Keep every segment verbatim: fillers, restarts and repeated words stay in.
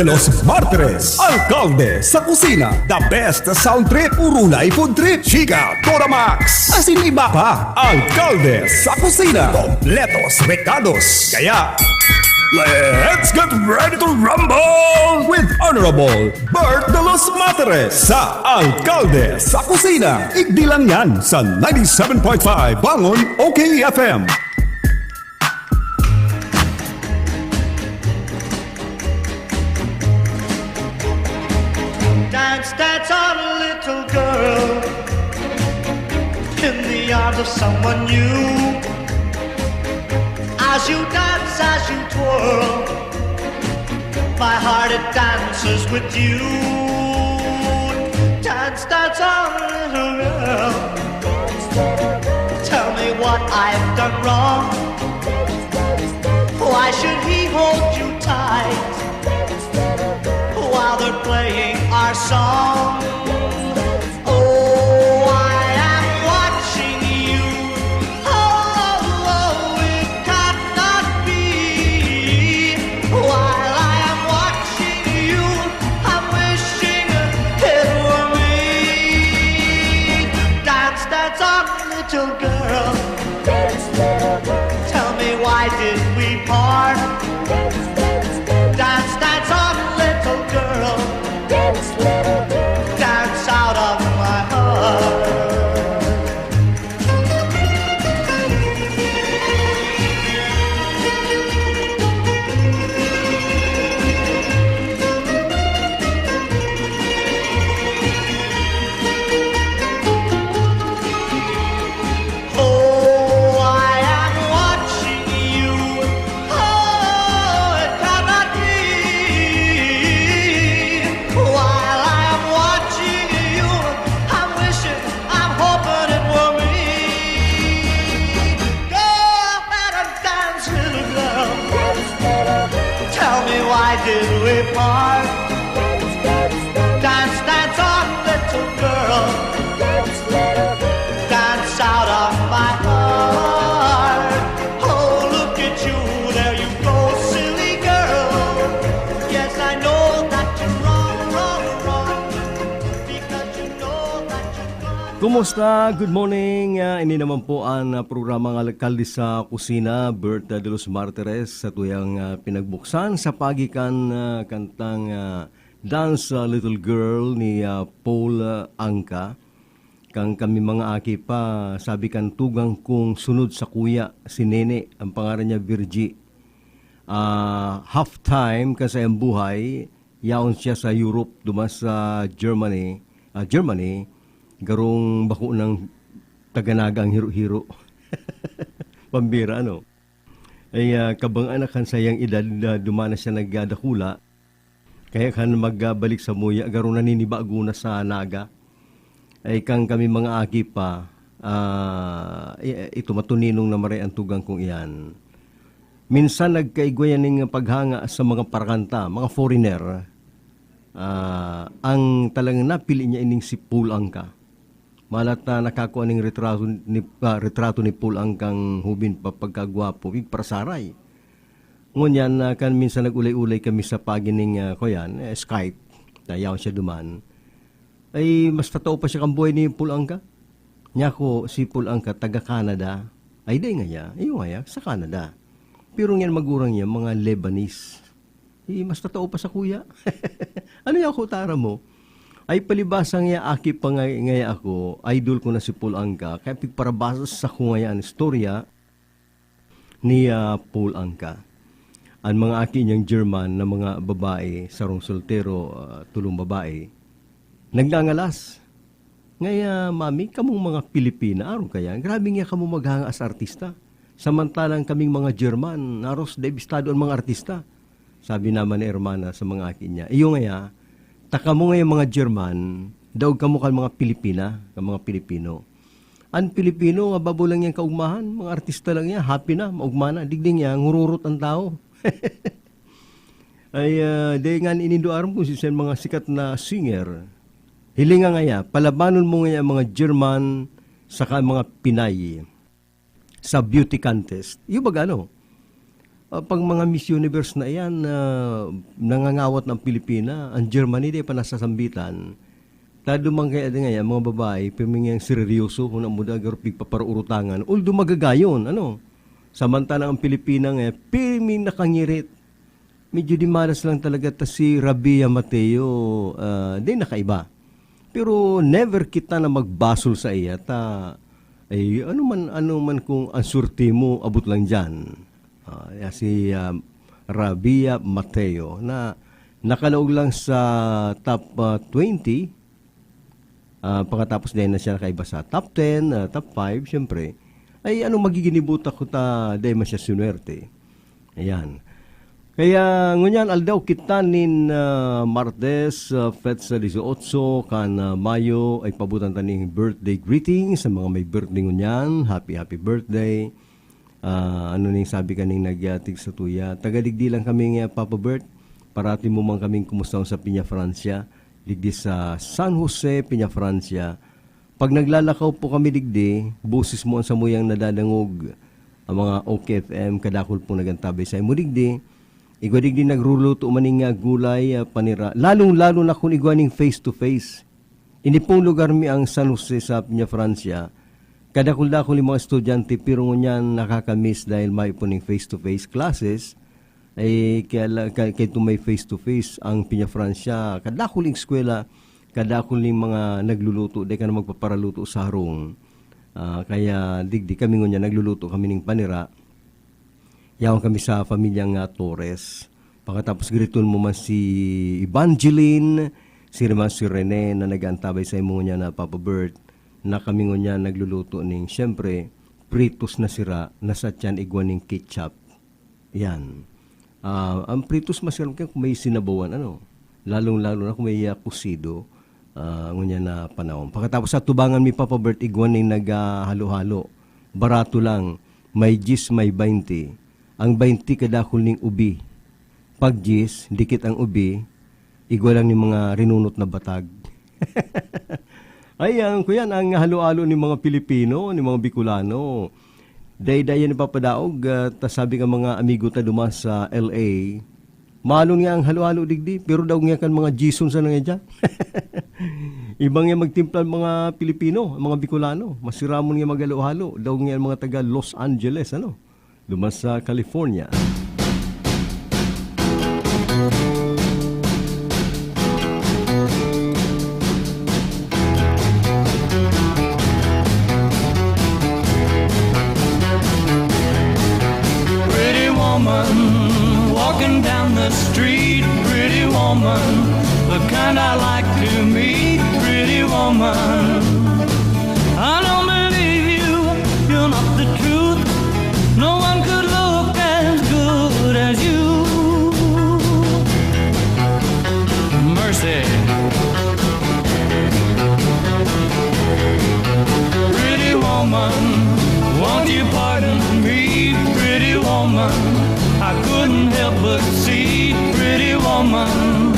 Los Martires, Alkalde sa Kusina. The best sound trip, urulay food trip, chika, Toramax, asin iba pa. Alkalde sa Kusina. Kompletos rekados. Kaya, let's get ready to rumble with Honorable Bert de los Martires sa Alkalde sa Kusina. Igdi lang yan sa ninety-seven point five Bangon O K F M. Dance, dance on, little girl, in the arms of someone new. As you dance, as you twirl, my heart it dances with you. Dance, dance on, little girl. Tell me what I've done wrong. Why should he hold you tight while they're playing our song? Oh, I am watching you. Oh, oh, oh, it cannot be. While I am watching you, I'm wishing it were me. Dance, dance on, little girl. Tell me, why did we part? Dance, dance on, little girl. Dance out of my heart. Oh, I am watching you. Oh, it cannot be. While I am watching you, I'm wishing, I'm hoping it were me. Go ahead and dance, little girl. Tell me, why did we part? Dance, dance on, little girl. Dance out of my heart. Oh, look at you, there you go, silly girl. Yes, I know that you're wrong, wrong, wrong. Because you know that you've gone. Kumusta? Good morning. Ah, ini naman po ang ah, programang Alkalde sa Kusina, Berta de los Martires, sa tuyang ah, pinagbuksan sa pagikan ah, kantang ah, Dance ah, Little Girl ni ah, Paul ah, Anka. Kang kami mga aki pa, sabi kan tugang kong sunod sa kuya, si Nene, ang pangaran niya Virgie. Ah, half time kan saiyang buhay, yaon siya sa Europe, duman sa Germany, ah, Germany, garong bako ng taga Naga ang hiro-hiro. Pambira, ano? Ay, ah, kabang anak kan saiyang edad, ah, duman na siya nagdadakula. Kaya kan magbalik sa muya, garo naninibago na sa Naga. Ay kang kami mga aki pa, ah, i- ito matuninong na maray ang tugang kong iyan. Minsan nagkaigwa yan ning paghanga sa mga parakanta, mga foreigner. Ah, ang talagang napili niya ining si Paul Anka. Malat na nakakua ning retrato ni, ah, retrato ni Paul Anka ang hubin pa pagkagwapo, igparasaray. Ngunyan, ah, kan minsan nag-ulay-ulay kami sa pagi ning, ah, kuyan, eh, Skype, na yaon siya duman. Ay, mas tatao pa siya kan buhay ni Paul Anka. Niya ko, si Paul Anka, taga Canada. Ay, di nga ya, iyo nga ya, sa Canada. Pero ngayon magurang niya, mga Lebanese. Eh, mas tatao pa sa kuya. Ano yung ako tara mo? Ay, palibasa nga aki pa nga, nga ako, idol ko na si Paul Anka, kaya pigparabasa sa ko nga yan, istorya ni ah, Paul Anka. Ang mga aki niyang German na mga babae, sarong soltero, ah, tulong babae, nagngangalas. Ngaya, mami, kamong mga Pilipina, aron kaya, grabe nga kamo maghanga sa artista. Samantalang kaming mga German, naros debistado ang mga artista. Sabi naman ni Hermana sa mga aki niya, iyo ngaya, ta kamo ngaya mga German, daog kamo kan mga Pilipina, kan mga Pilipino. An Pilipino nga babo lang yang kaugmahan, mga artista lang yan, happy na, maugma na, digdi niya, ngururot ang tao. Ay, ah, di nga inindo aram kung siya mga sikat na singer. Hilinga ngaya, palabanon mo ngaya mga German saka mga Pinay sa beauty contest. Yung baga ano, Ah, pag mga Miss Universe na iyan, ah, nangangawat na ang Pilipina, ang Germany di pa nasasambitan. Tado man kaya di nga yan, mga babae, pirmi ngayang seryoso, kung amo da garo pigpaparurutangan. Although magagayon, ano? Samantalang ang Pilipina nga, pirmi nakangirit. Medyo dimaras lang talaga ta si Rabia Mateo, ah, di nakaiba. Pero never kita na magbasol sa iya ta, ay, ano man, ano man kung ang surti mo, abot lang diyan. Ah, ya si, ah, Rabia Mateo na nakalaog lang sa top, ah, twenty. Ah, pakatapos dahil na siya nakaiba sa top ten, ah, top five, siyempre. Ay, ano magiginibuta ko ta dahil man siya sinuwerte? Ayan. Kaya ngunyan, aldaw kita nin, ah, Martes, ah, petsa dieciocho kan, ah, Mayo, ay pabutan ta ning birthday greeting sa mga may birthday ngunyan. Happy, happy birthday. Ah, ano ning sabi kaning nag, ah, tig sa tuya? "Taga digdi lang kami nga, Papa Bert. Parati mo man kaming kumusta sa Peña Francia, digdi sa San Jose, Peña Francia. Pag naglalakaw po kami digdi, boses mo ang samuyang nadadangog. Ang mga O K F M, kadakul po nagantabay sa imo digdi. Igwa digdi nagruluto man ning, ah, gulay, ah, panira. Lalong-lalo na kung igwa ning face to face." Ini pong lugar mi ang San Jose sa Peña Francia. Kadakul-dakul yung mga estudyante, pero ngunyan nakakamiss dahil may po ning face-to-face classes. Eh, kaya la-, kaya, kaya itong may face-to-face ang Peña Francia. Kadakul yung eskwela, kadakul yung mga nagluluto, di ka na magpaparaluto sa harong. Ah, kaya digdi kami ngunyan, nagluluto kami ning panira. Yaon kami sa pamilyang, ah, Torres. Pakatapos giriton mo man si Evangeline, si Rema, si Rene na nag-aantabay sa imo ngunyan na Papa Bert, na kami ngunyan nagluluto ning, siyempre, pritos na sira na sa tiyan igwa ning ketchup. Yan. Ah, ang pritos masarap kaya kung may sinabawan, ano, lalong-lalo na kung may, ah, kusido. Ah, ngunyan na panahon. Pakatapos sa tubangan mi, Papa Bert, igwa ning naghahalo-halo. Barato lang, may diyes, may baynte. Ang baynte kadakul ning ubi. Pag diyes, dikit ang ubi, igwa lang ning mga rinunot na batag. Ay, ang kuyan, ang halo-halo ning mga Pilipino, ning mga Bicolano. Dai-dai yan ipapadaog, ah, ta sabi ka mga amigo ta duman sa L A, Malon nga ang halo-halo digdi, pero daog nga kan mga Jason sana nga dyan. Iba nga magtimpla ang mga Pilipino, ang mga Bicolano. Masiramon nga maghalo-halo. Daog nga ang mga taga Los Angeles, ano? Duman sa California. Pretty woman walking down the street, pretty woman, the kind I like to meet, pretty woman. I don't believe you, you're not the truth. No one could look as good as you. Mercy. Pretty woman, won't you pardon me? Pretty woman, I couldn't help but see. Pretty woman,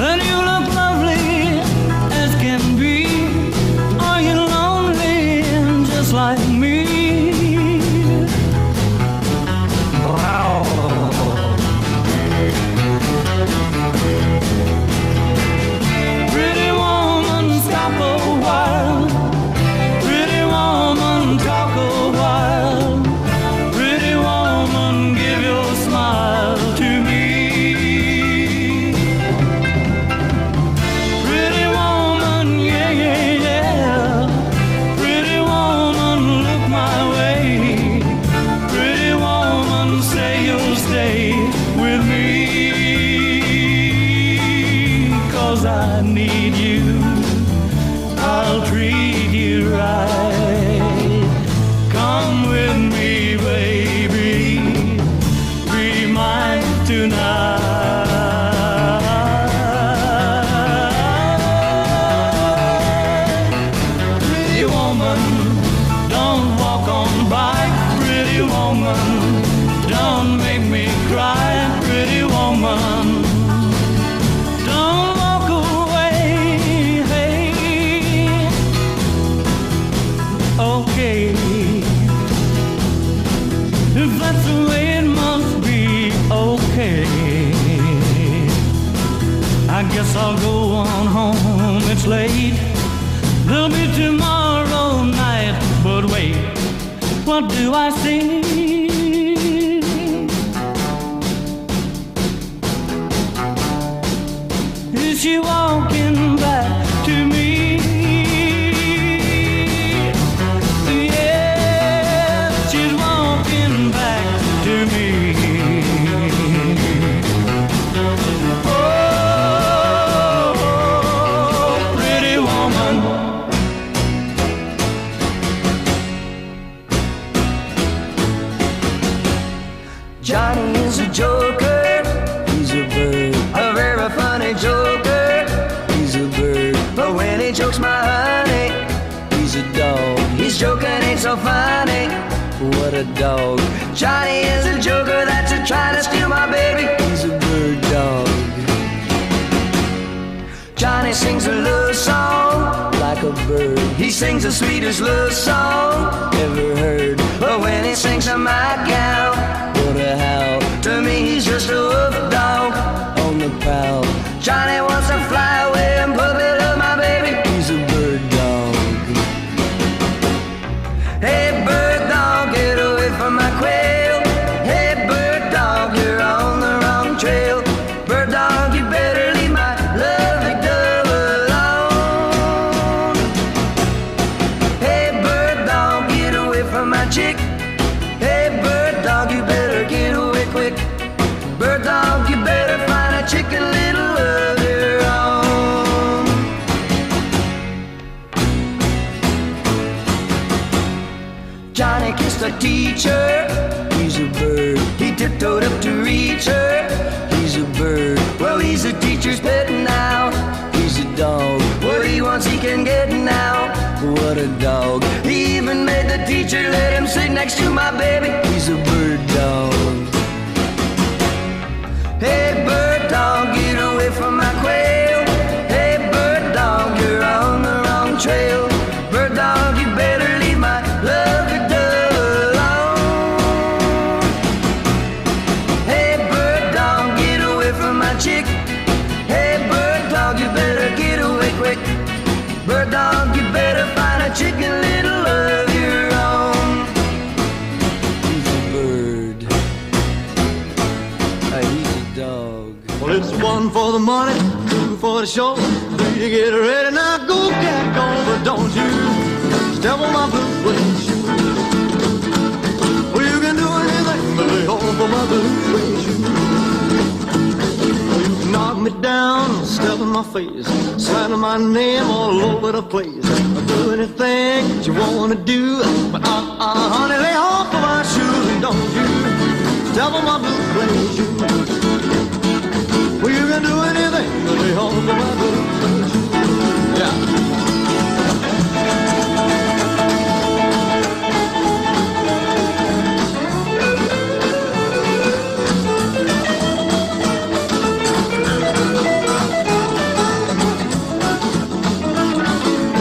and you look lovely as can be. Are you lonely just like me? Pretty woman, stop a while. Pretty woman, talk a while. Pretty woman, give your smile to me. Pretty woman, yeah, yeah, yeah. Pretty woman, look my way. Pretty woman, say you'll stay with me. 'Cause I need you, I'll treat you right. Come with me, baby. Be mine tonight. Pretty woman, don't walk on by. Pretty woman, don't make me cry. Pretty woman, don't walk away. I guess I'll go on home, it's late. There'll be tomorrow night, but wait, what do I see? Is she walking back to me? Yes, she's walking back to me. Oh, pretty woman. Johnny is a joker, he's a bird, a very funny joker, he's a bird. But when he jokes my honey, he's a dog. He's joking, ain't so funny. What a dog. Johnny is a joker that's a trying to steal my baby. He's a bird dog. Johnny sings a love song like a bird. He sings the sweetest love song ever heard. But when he sings to my gal, what a howl. To me, he's just a wolf dog on the prowl. Johnny wants to fly away and puppy love my baby. He's a bird dog. Hey, bird dog, get away from my quail. Hey, bird dog, you're on the wrong trail. Bird dog, you better leave my lovely dove alone. Hey, bird dog, get away from my chick. Hey, bird dog, you better get away quick. Bird dog, you better find a chicken little of your own. Johnny kissed a teacher. He's a bird. He tiptoed up to reach her. He's a bird. Well, he's a teacher's pet now. He's a dog. What he wants, he can get now. What a dog. He even made the teacher let him sit next to my baby. He's a bird dog. Hey, bird dog, get away from my quail. Hey, bird dog, you're on the wrong trail. Bird dog, you better leave my lovely dove alone. Hey, bird dog, get away from my chick. Hey, bird dog, you better get away quick. Bird dog, you better find a chicken little of your own. He's a bird. He's a dog. Well, it's one for the money, two for the show, three to get ready. Now go, cat, go, but don't you step on my blue suede shoe. Well, you can do anything, but lay off of my blue suede shoe. Well, you can knock me down, step in my face, slander my name all over the place. Do anything that you wanna do, but uh, uh, honey, lay off of my shoes and don't you step on my blue suede shoes. Well, you can do anything, but lay off of my blue suede shoes. Yeah.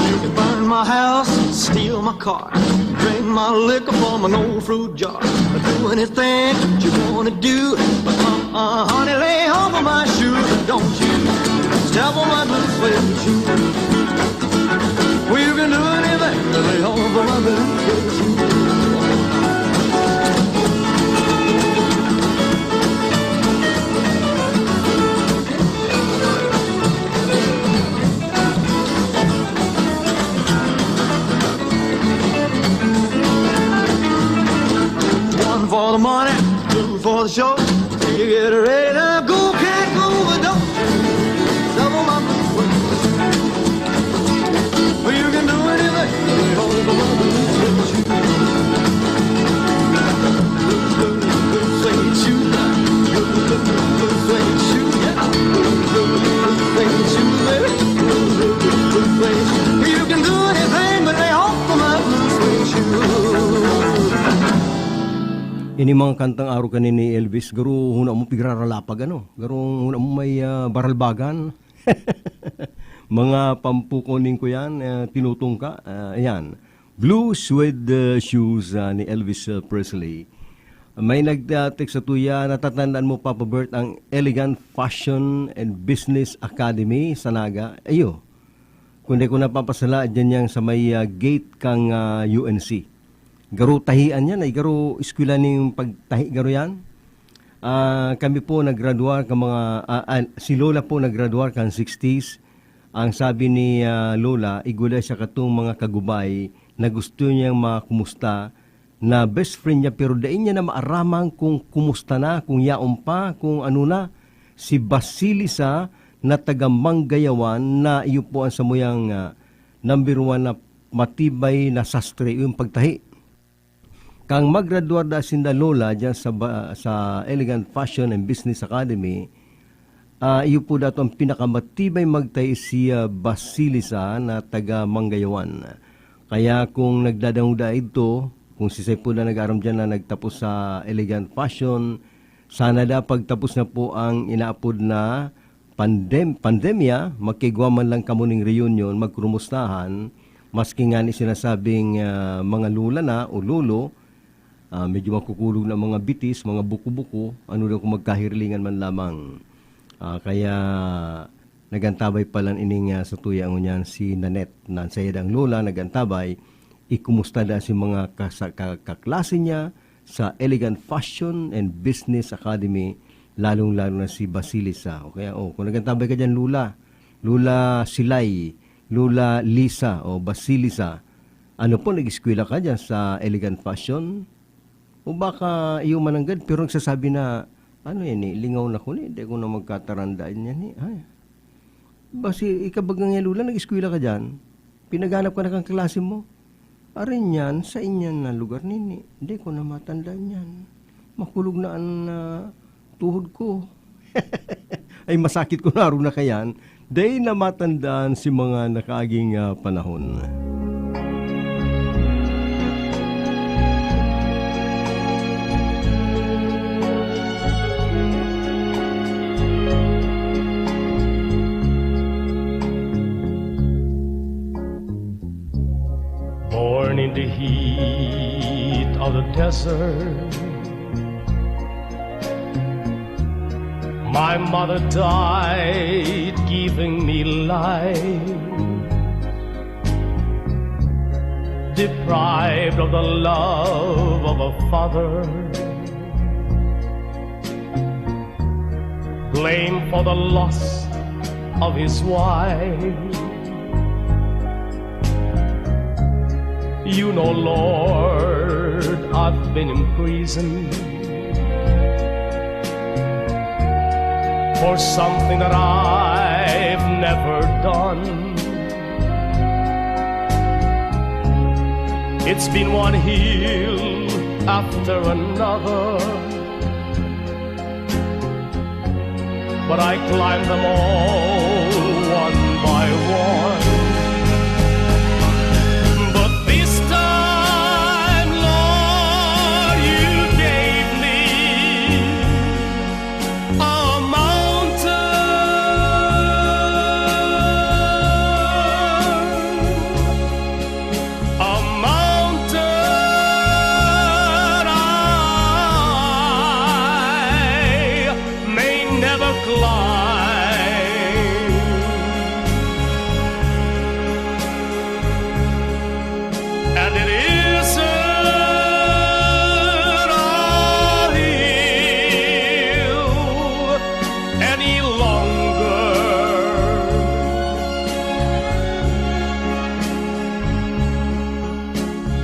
You can burn my house, steal my car, drink my liquor from an old fruit jar. Do anything that you wanna do, but uh, uh, honey, lay off of my shoes and don't you step on my blue suede shoes. Well, you can do anything, but lay off of my blue suede shoes. One for the money, two for the show. You get ready now, go, cat, go, but don't you step on my blue suede shoe. Well, you can do anything, but lay off of my blue suede shoe. Blue suede shoe, blue suede shoe, yeah. Blue suede shoe, baby. Blue suede shoe. You can do anything, but lay off of my blue suede shoe. Ini mga kantang arog kaini ni Elvis, garo huna mo pigraralapag, ano? Garo huna mo may, ah, baralbagan. Mga pampukon nin ko yan, ah, tinutungka. Ah, ayan. Blue Suede, ah, Shoes, ah, ni Elvis, ah, Presley. May nag-text sa tuya, natatandaan mo, Papa Bert, ang Elegant Fashion and Business Academy sa Naga? Ayo. Kung di ko napapasala, dyan yang sa may, ah, gate kang, ah, U N C. Garo tahian yan, ay garo eskwela ning pagtahi garo yan. Ah, kami po naggraduar ka mga, ah, ah, si Lola po naggraduar kan sixties. Ang sabi ni, ah, Lola, igwa siya katong mga kagubay na gusto niyang makumusta na best friend niya, pero dai niya na maaraman kung kumusta na, kung yaon pa, kung ano na. Si Basilisa na taga Manggayawan na iyo po ang samuyang, ah, number one na matibay na sastre, yung pagtahi. Kang magradwar da sinda Lola diyan sa ba-, sa Elegant Fashion and Business Academy, ah, iyo po dato ang pinakamatibay magtahi si, ah, Basilisa na taga Manggayawan. Kaya kung nagdadangog da idto, kung si Saipul na nag-aaram diyan na nagtapos sa Elegant Fashion, sana da pagtapos na po ang inaapod na pandem-, pandemya, makigwa man lang kamo ning reunion, magkumustahan, maski ngani sinasabing, ah, mga lola na o lolo, ah, medyo makukulog na mga bitis, mga buko-buko, ano daw kung magkahirlingan man lamang. Ah, kaya nagantabay pa lang ining, ah, sa tuya ngunyan si Nanette, na saiyang lola nagantabay, ikumusta da si mga kasa-, ka-, kaklase niya sa Elegant Fashion and Business Academy, lalong-lalo na si Basilisa. O kaya, oh, kung nagantabay ka dyan, Lula, Lula Silay, Lula Lisa, o Basilisa, ano po, nag-eskwela ka dyan sa Elegant Fashion? O baka iyo mananggad, pero nagsasabi na, "Ano yan eh, lingaw na ko ni, di ko na magkatarandaan yan eh." Ay. Basi, ikabagang yan, Lula, nag-eskwela ka dyan? Pinaganap ka na kang klase mo? Arin yan, sa inyan na lugar nini. Di ko na matandaan yan. Makulog na an, ah, tuhod ko. Ay, masakit ko na arog na kayan. Dai na matandaan si mga nakaaging, ah, panahon. Born in the heat of the desert, my mother died giving me life. Deprived of the love of a father, blamed for the loss of his wife. You know, Lord, I've been in prison for something that I've never done. It's been one hill after another, but I climbed them all one by one. But this time, Lord, you gave me a mountain, a mountain I may never climb. And it isn't a hill any longer.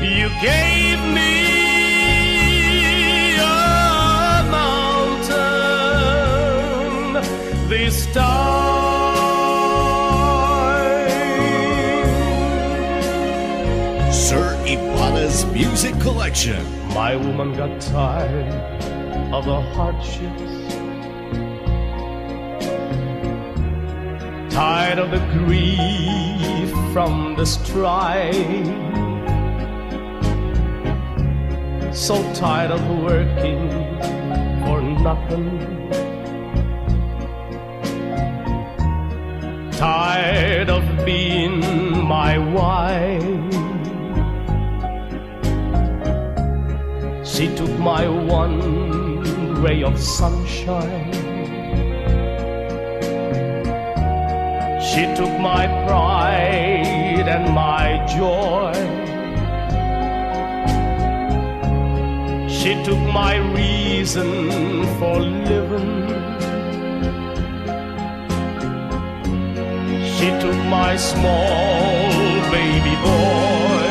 You gave me a mountain this time. Sir Ibarra's Music Collection. My woman got tired of the hardships, tired of the grief from the strife, so tired of working for nothing, tired of being my wife. She took my one ray of sunshine. She took my pride and my joy. She took my reason for living. She took my small baby boy.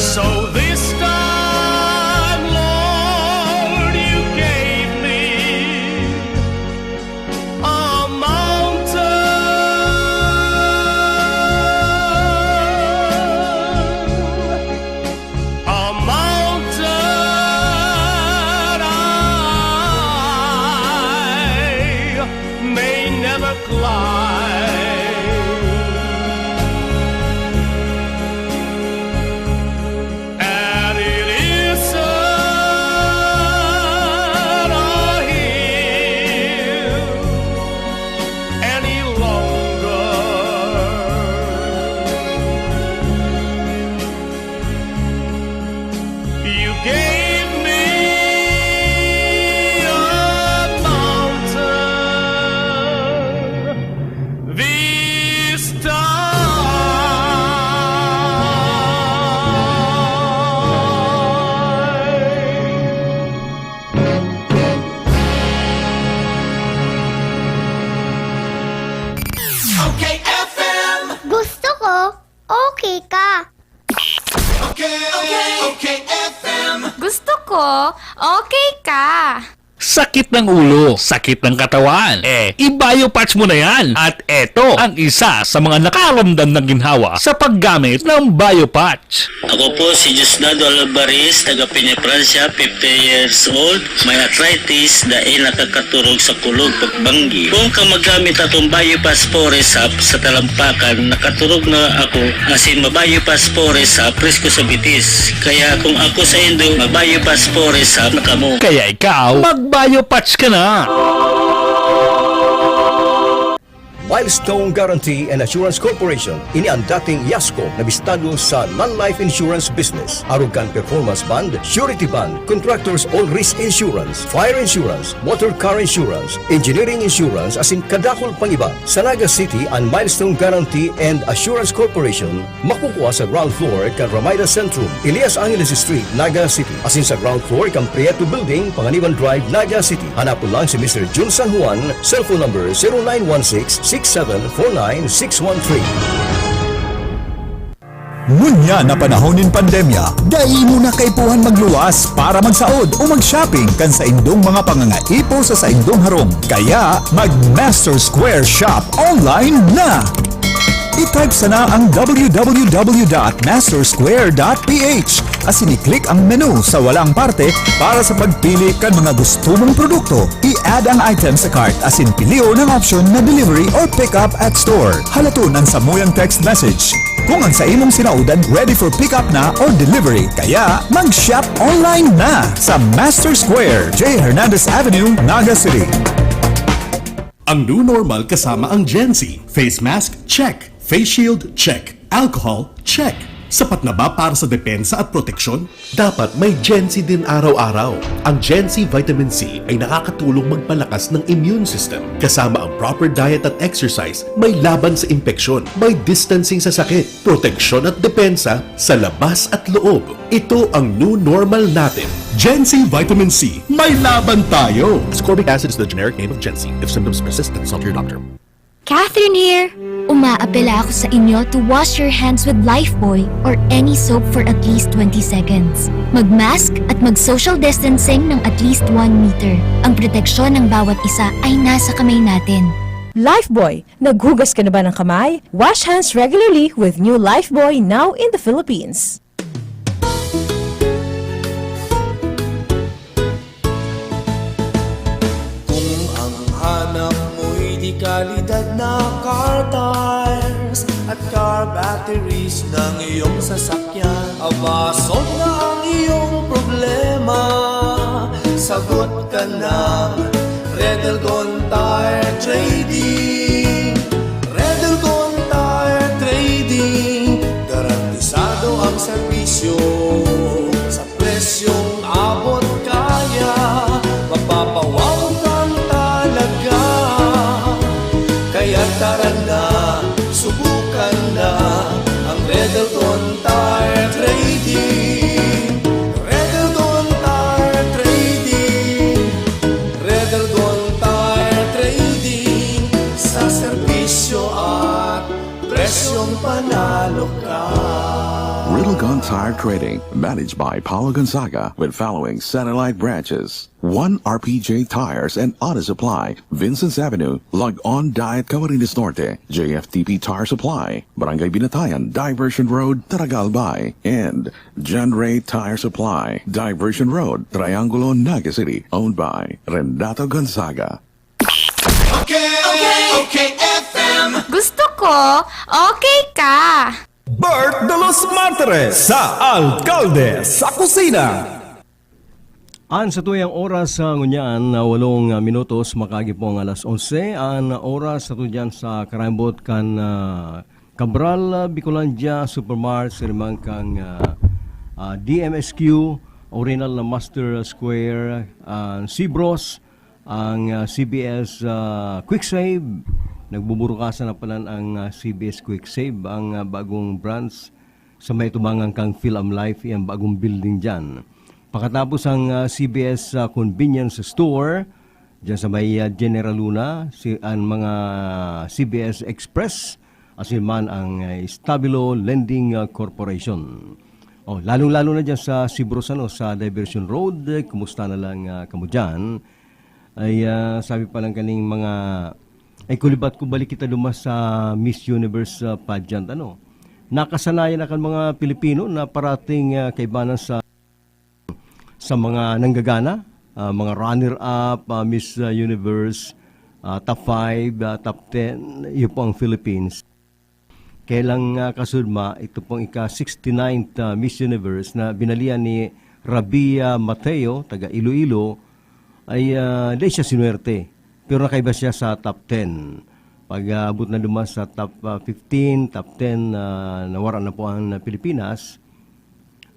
So this time, Lord, you gave me a mountain, a mountain I may never climb. And it isn't a hill any longer. You gave me a mountain this time. Okay, F M. Gusto ko, okay ka. Okay, okay, okay, F M. Gusto ko, okay ka. Sakit ng ulo, sakit ng katawan. Eh, i-Biopatch mo na yan. At eto ang isa sa mga nakaramdam ng ginhawa sa paggamit ng Biopatch. Ako po si Diosdado Alvarez, taga Peñafrancia, fifty years old. May arthritis, dai nakakaturog sa kulog pagbanggi. Kung ka magamit atong Biopas Forest Hub sa talampakan, nakaturog na ako, asin ma-Biopas Forest Hub, presko sa bitis. Kaya kung ako sa indo, ma-Biopas Forest Hub na kamo. Kaya ikaw, mag-Biopatch ka na! Milestone Guarantee and Assurance Corporation, ini ang dating Yasco na bistado sa non-life insurance business. Arog kan performance bond, surety bond, contractors all risk insurance, fire insurance, motor car insurance, engineering insurance, asin kadakul pang iba. Sa Naga City, an Milestone Guarantee and Assurance Corporation, makukua sa ground floor kan Ramada Centrum, Elias Angeles Street, Naga City, asin sa ground floor kan Prieto Building, Panganiban Drive, Naga City. Hanapon lang si Mister Jun San Juan, cellphone number zero nine one six six seven four nine six one three. Ngunyan na panahon nin pandemya, dai mo na kaipuhan magluwas para magsaod o mag-shopping kan saindong mga pangangaipo sa saindong harong. Kaya, mag-Master Square Shop online na! I-type sana ang w w w dot master square dot p h asin i-click ang menu sa walong parte para sa pagpili kan mga gusto mong produkto. I-add ang item sa cart asin pilion ang option na delivery or pick up at store. Halaton an samuyang text message kung ang sa imong sinaodan ready for pick up na or delivery. Kaya mag-shop online na sa Master Square, J Hernandez Avenue, Naga City. Ang new normal kasama ang Gen Z. Face mask, check. Face shield, check. Alcohol, check. Sapat na ba para sa depensa at proteksyon? Dapat may Gen Z din araw-araw. Ang Gen Z Vitamin C ay nakakatulong magpalakas ng immune system. Kasama ang proper diet at exercise, may laban sa impeksyon, may distancing sa sakit, proteksyon at depensa sa labas at loob. Ito ang new normal natin. Gen Z Vitamin C, may laban tayo! Ascorbic acid is the generic name of Gen Z. If symptoms persist, consult your doctor. Catherine here! Umaapela ako sa inyo to wash your hands with Lifebuoy or any soap for at least twenty seconds. Mag-mask at mag-social distancing ng at least one meter. Ang proteksyon ng bawat isa ay nasa kamay natin. Lifebuoy, naghugas ka na ba ng kamay? Wash hands regularly with new Lifebuoy, now in the Philippines. Kung ang hanap mo'y dekalidad na car tires at car batteries ng iyong sasakyan, abason na ang iyong problema. Sagot ka ng Red Elgon Tire Trading. Red Elgon Tire Trading, garantisado ang serbisyo sa Gun Tire Trading, managed by Paulo Gonzaga, with following satellite branches. One R P J Tires and Auto Supply, Vincent's Avenue, Log-On Diet, Camarines Norte, J F T P Tire Supply, Barangay Binatayan, Diversion Road, Taragal Bay, and John Ray Tire Supply, Diversion Road, Triangulo, Naga City, owned by Renato Gonzaga. Okay, okay, okay, F M. Gusto ko, okay ka. Bert de los Martires sa Alkalde sa Kusina. An satuyang oras sa ngunyan na walong minutos, makaagi po ang alas onse. An oras sa tudyan sa karambot kan ah, Cabral, ah, Bicolandia, Supermart, sa limang kang ah, ah, D M S Q, Oriental na Master Square, ah, Sibros, ang ah, C B S ah, Quick Save. Nagbuburukasan na pala ang ah, C B S Quick Save, ang ah, bagong branch sa may tubangan kang Feel Am Life, iyang bagong building dyan. Pakatapos ang ah, C B S ah, Convenience Store, dyan sa may ah, General Luna, si, ang mga C B S Express, asin man ang ah, Stabilo Lending ah, Corporation. Oh, lalong-lalo na dyan sa Sibros, ano, sa Diversion Road, eh, kumusta na lang ah, kamo dyan? Ay ah, sabi pa lang kaning mga, ay kulibat ko balik kita dumas sa Miss Universe ah, pageant, ano. Nakasanayan na kan mga Pilipino na parating ah, kaibanan sa sa mga nanggagana, ah, mga runner-up, ah, Miss ah, Universe, ah, top five, ah, top ten, iyo po ang Philippines. Kaya lang ah, kasudma, ito pong ika-sixty-ninth ah, Miss Universe na binalian ni Rabia Mateo, taga Iloilo, ay ah, di siya sinuwerte. Pero nakaiba siya sa top ten. Pag-abot na duman sa top ah, fifteen, top ten, ah, nawara na po ang Pilipinas.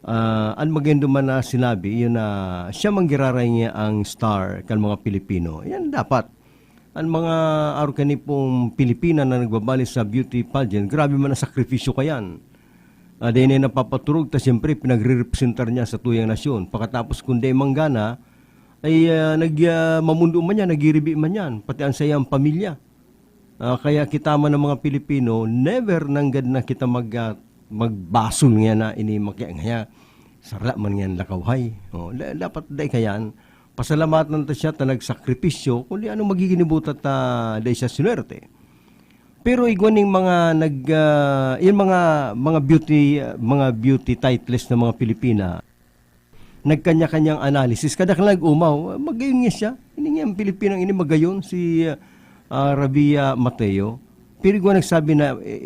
Ah, an magendo man na sinabi, iyo na siya man giraray niya ang star kan mga Pilipino. Yan dapat. An mga arog kani pong Pilipina na nagbabali sa beauty pageant, grabe man ang sakripisyo kayan. Ah, dai na napapaturog ta siyempre pinagrerepresentar niya sa tuyang nasyon. Pakatapos kun dai manggana, ay ah, nag, ah, mamundo man yan, nagiribi man yan, pati ang sayang pamilya. Ah, kaya kita man ang mga Pilipino, never nanggad na kita mag, ah, magbasol niya na ini makiya ngaya. Sara man niyan lakawhay. Oh, da- dapat dai kayan. Pasalamatan ta siya ta nagsakripisyo, kundi anong magiginibuta ta dai siya sinuwerte. Pero igwa ning mga nag ah, yung mga mga beauty ah, mga beauty titles na mga Pilipina, nagkanya-kanyang analysis, kada ka nag-umaw, magayon niya siya. Ini nga ang Pilipinang ini magayon, si ah, Rabia Mateo. Pero igwa nagsabi na, eh,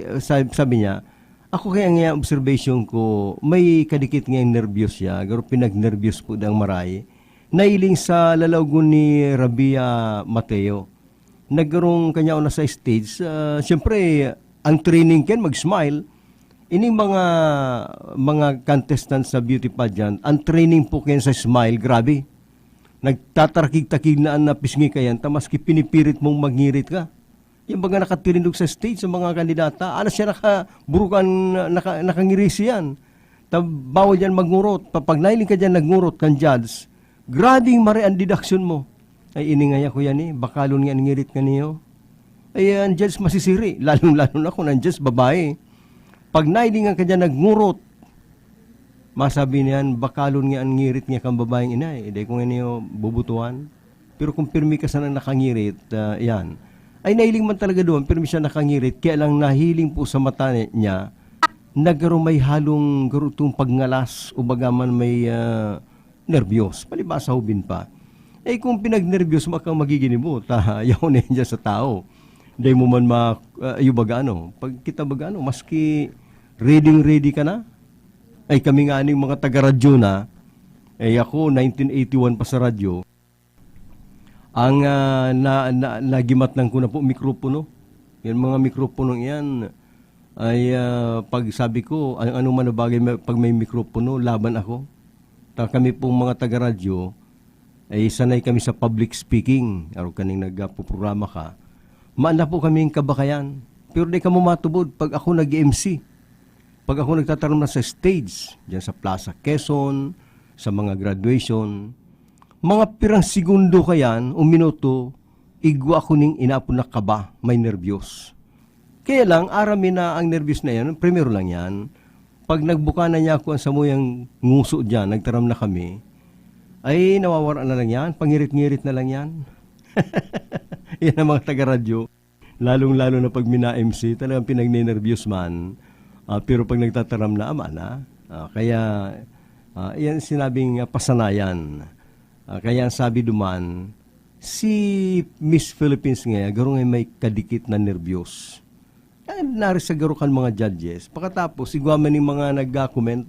eh, sabi, sabi niya, ako kaya nga observation ko, may kadikit nga yung nervyos siya, pero pinagnervyos po dang maray. Nailing sa lalawgon ni Rabia Mateo. Nagkarong kanya na sa stage, ah, siyempre, ang training kan mag-smile. Ining mga mga contestants sa beauty pageant, ang training po kayan sa smile, grabe. Nagtatarakig-takig na an napisngi kayan, ta maski pinipirit mong magngirit ka. Yung mga nakatirindog sa stage, sa mga kandidata, ala siya nakaburukan, naka, nakangiri siyan. Ta bawal yan magngurot. Pa- Pag nailing ka dyan nagngurot kan judge, grabing mare ang deduction mo. Ay, ini ngaya ko yan eh, bakalon nga an ngirit nga niyo. Ay, ang judge masisiri, lalong-lalo na kung ang judge babae. Pag nailing ka dyan nagngurot, masabi niyan, bakalon nga an ngirit nga kan babaeng inay, dai ko nga niyo bubutuhan. Pero kung pirmi ka sana nakangirit, ah, yan. Ay, nailing man talaga doon, pirmi siya nakangirit, kaya lang nahiling po sa mata ni- niya, nagkaroon may halong garutong pagngalas, o baga man may ah, nerbyos. Palibasa hubin pa. Eh, kung pinagnerbyos mo kang magiginibo, ta, yaw na yan dyan sa tao. Dai mo man ma, ah, yung baga ano. Pag kita baga ano, maski ready-ready ka na. Ay, kami nga ning mga taga-radyo na, eh, ako, nineteen eighty-one pa sa radyo, ang ah, na, na, nagimatnan ko na po mikropono. Yan mga mikropono yan, ay ah, pag sabi ko, ang ano man na bagay ma- pag may mikropono, laban ako. Ta kami pong mga taga-radyo, ay sanay kami sa public speaking. Araw kaning nagpaprograma ka, maanda po kaming kabakayan. Pero di ka mo matubod pag ako nag-M C. Pag ako nagtataram na sa stage, dyan sa Plaza Quezon, sa mga graduation, mga pirang segundo kayan o minuto, igwa ako ning inapon na kaba, may nervyos. Kaya lang, arami na ang nervyos na yan, primero lang yan. Pag nagbuka na niya ako ang samuyang nguso diyan, nagtaram na kami, ay nawawara na lang yan, pangirit-ngirit na lang yan. Yan ang mga taga-radyo. Lalong-lalo na pag mina-M C, talagang pinagnenerbyos man. Ah, pero pag nagtataram na, ama na. Ah, kaya, ah, yan sinabing, ah, pasanayan. Ah, kaya ang sabi duman, si Miss Philippines ngayon, garo nga may kadikit na nerbyos. Ay, nari sa garo kan mga judges. Pakatapos, igwa man ning mga nagka-comment,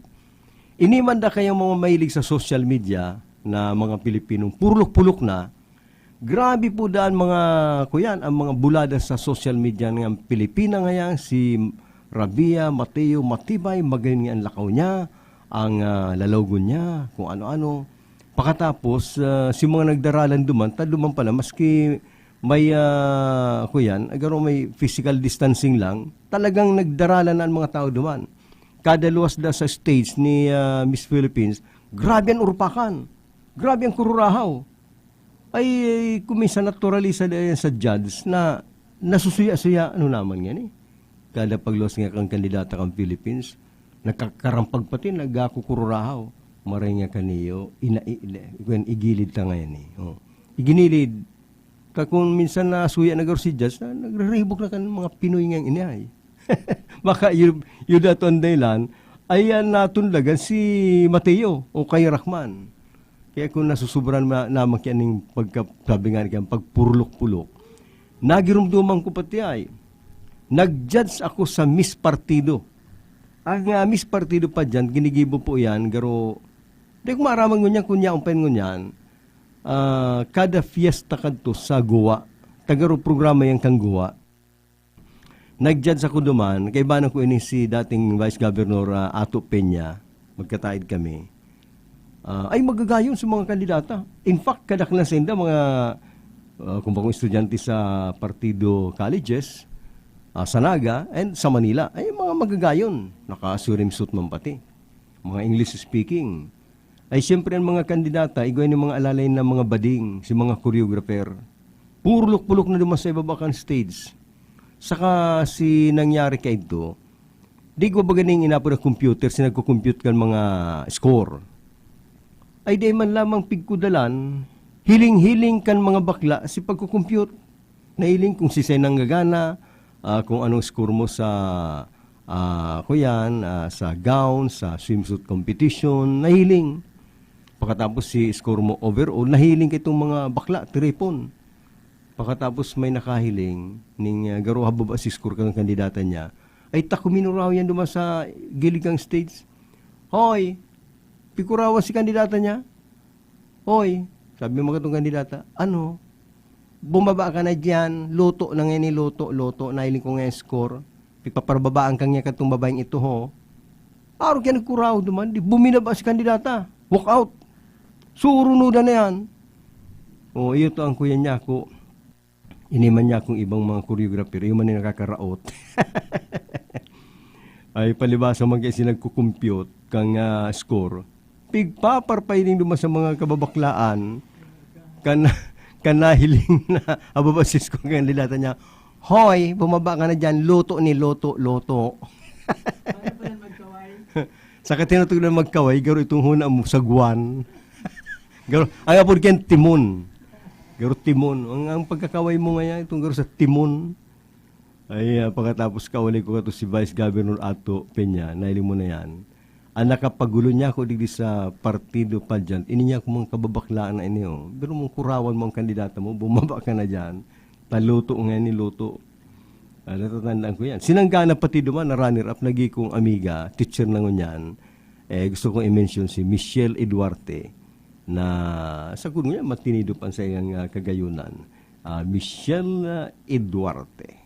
ini man da kayang mga mahilig sa social media na mga Pilipinong purlok-pulok na, grabe po daan mga, kuyan, ang mga bulada sa social media ng Pilipina ngayon, si Rabia, Mateo, matibay, magayon nga ang lakaw niya, ang, ah, lalawagon niya, kung ano-ano. Pakatapos, ah, si mga nagdaralan duman, ta duman pala, maski may, ah, kuyan, agaro may physical distancing lang, talagang nagdaralan na ang mga tao duman. Kada luwas da sa stage ni, ah, Miss Philippines, grabe ang urupakan, grabe ang kururahaw. Ay, ay, kung minsan naturalisa na yan sa judge na nasusuya-suya, ano naman nga ni? Kada pagluwas nga kang kandidata kang Philippines, nagkakarampag pati, nagkakukururahaw. Maray nga kaniyo, ina-, i-, i-, igilid ta ngayon eh. Oh. Iginilid. Ka kung minsan nasuya na garo si judge, na, nagriribok na kan mga Pinoy nga ini ay. Baka yu-, yuda to ang dahilan, ay, ah, natundagan si Mateo o kay Rahman. Kaya kung nasusubran ma-, naman kaya ning pagka-, sabi nga niya, pagpurlok-pulok, nagirumduman ko pati ay, nag-judge ako sa Miss Partido. Ang, ah, Miss Partido pa dyan, ginigibo po yan, garo, di ko maaraman ngunyan kung yaon pa yun ngunyan. Ah, kada fiesta kadto sa Goa, tagaro programa yan kang Goa. Nag-judge ako duman, kaibanan ko ini si dating Vice Governor, ah, Ato Peña, magkataid kami. Ah, ay magagayon sa mga kandidata. In fact, kadaklan sainda mga, ah, kung bakong estudyante sa partido colleges, ah, sa Naga, and sa Manila, ay mga magagayon. Naka-swimsuit man pati. Mga English speaking. Ay siyempre ang mga kandidata, igwa ning mga alalay na mga bading, si mga choreographer. Purlok-pulok na duman sa ibaba kan stage. Saka si nangyari kaidto, di ko ba ganing inapod na computer, si nagko-compute kan mga score. Ay di man lamang pigkudalan, hiling-hiling kan mga bakla si pagko-compute. Nahiling kung sisay nanggagana, ah, kung anong score mo sa, ah, kuyan, ah, sa gown, sa swimsuit competition, nahiling. Pakatapos si score mo overall, nahiling ka itong mga bakla, tiripon. Pakatapos may nakahiling, ning, ah, garo hababa si score kang kandidata niya, ay takuminuraw yan duman sa gilid kang stage. Hoy, pikurawan si kandidata niya. Hoy, sabi mo katong kandidata, ano? Bumaba ka na diyan, luto na ngayon ni luto, luto, nahiling ko ngayon score. Pipaparbabaan ka niya katong babaeng ito, ho. Araw kaya nagkuraw duman, di buminaba si kandidata. Walk out. Surunudan na yan. O, iyo to ang kuya niya ako. Ini man niya akong ibang mga choreographer, iyo man yung nakakaraot. Ay, palibasa man kasi nagko-compute kang, ah, score. Pigpaparpailing duman sa mga kababaklaan, kan, kan nahiling na ababa si score kan nilata niya, "Hoy, bumaba ka na dyan, luto ni luto, luto." Sa katinatog na magkaway, garo itong huna mo, sagwan. Garo, ang apod kyan, timon. Garo timon. Ang, ang pagkakaway mo ngayon, itong garo sa timon. Ay, ah, pagkatapos kauli ko kato si Vice Governor Ato Peña, nailing mo na yan. Ang nakapagulo niya ako digdi sa partido pageant, ini niya akong mga kababaklaan na ini, oh. Pero mong kurawan mo ang kandidata mo, bumaba ka na dyan. Taluto nga ni luto. Ah, natatandaan ko yan. Sinanggana pati duman na runner-up, naging kong amiga, teacher na ngunyan. Eh, gusto kong i-mention si Michelle Eduarte na sa ngunyan, matinido pa sa iyang, ah, kagayunan. Ah, Michelle, ah, Eduarte.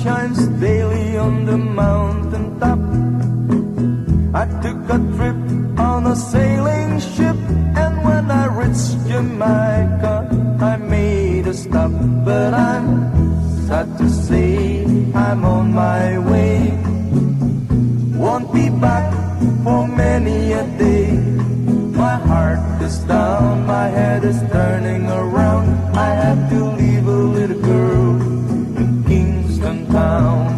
Shines daily on the mountain top. I took a trip on a sailing ship, and when I reached Jamaica, I made a stop. But I'm sad to say I'm on my way. Won't be back for many a day. My heart is down, my head is turning around. I had to leave a little girl in Kingston town.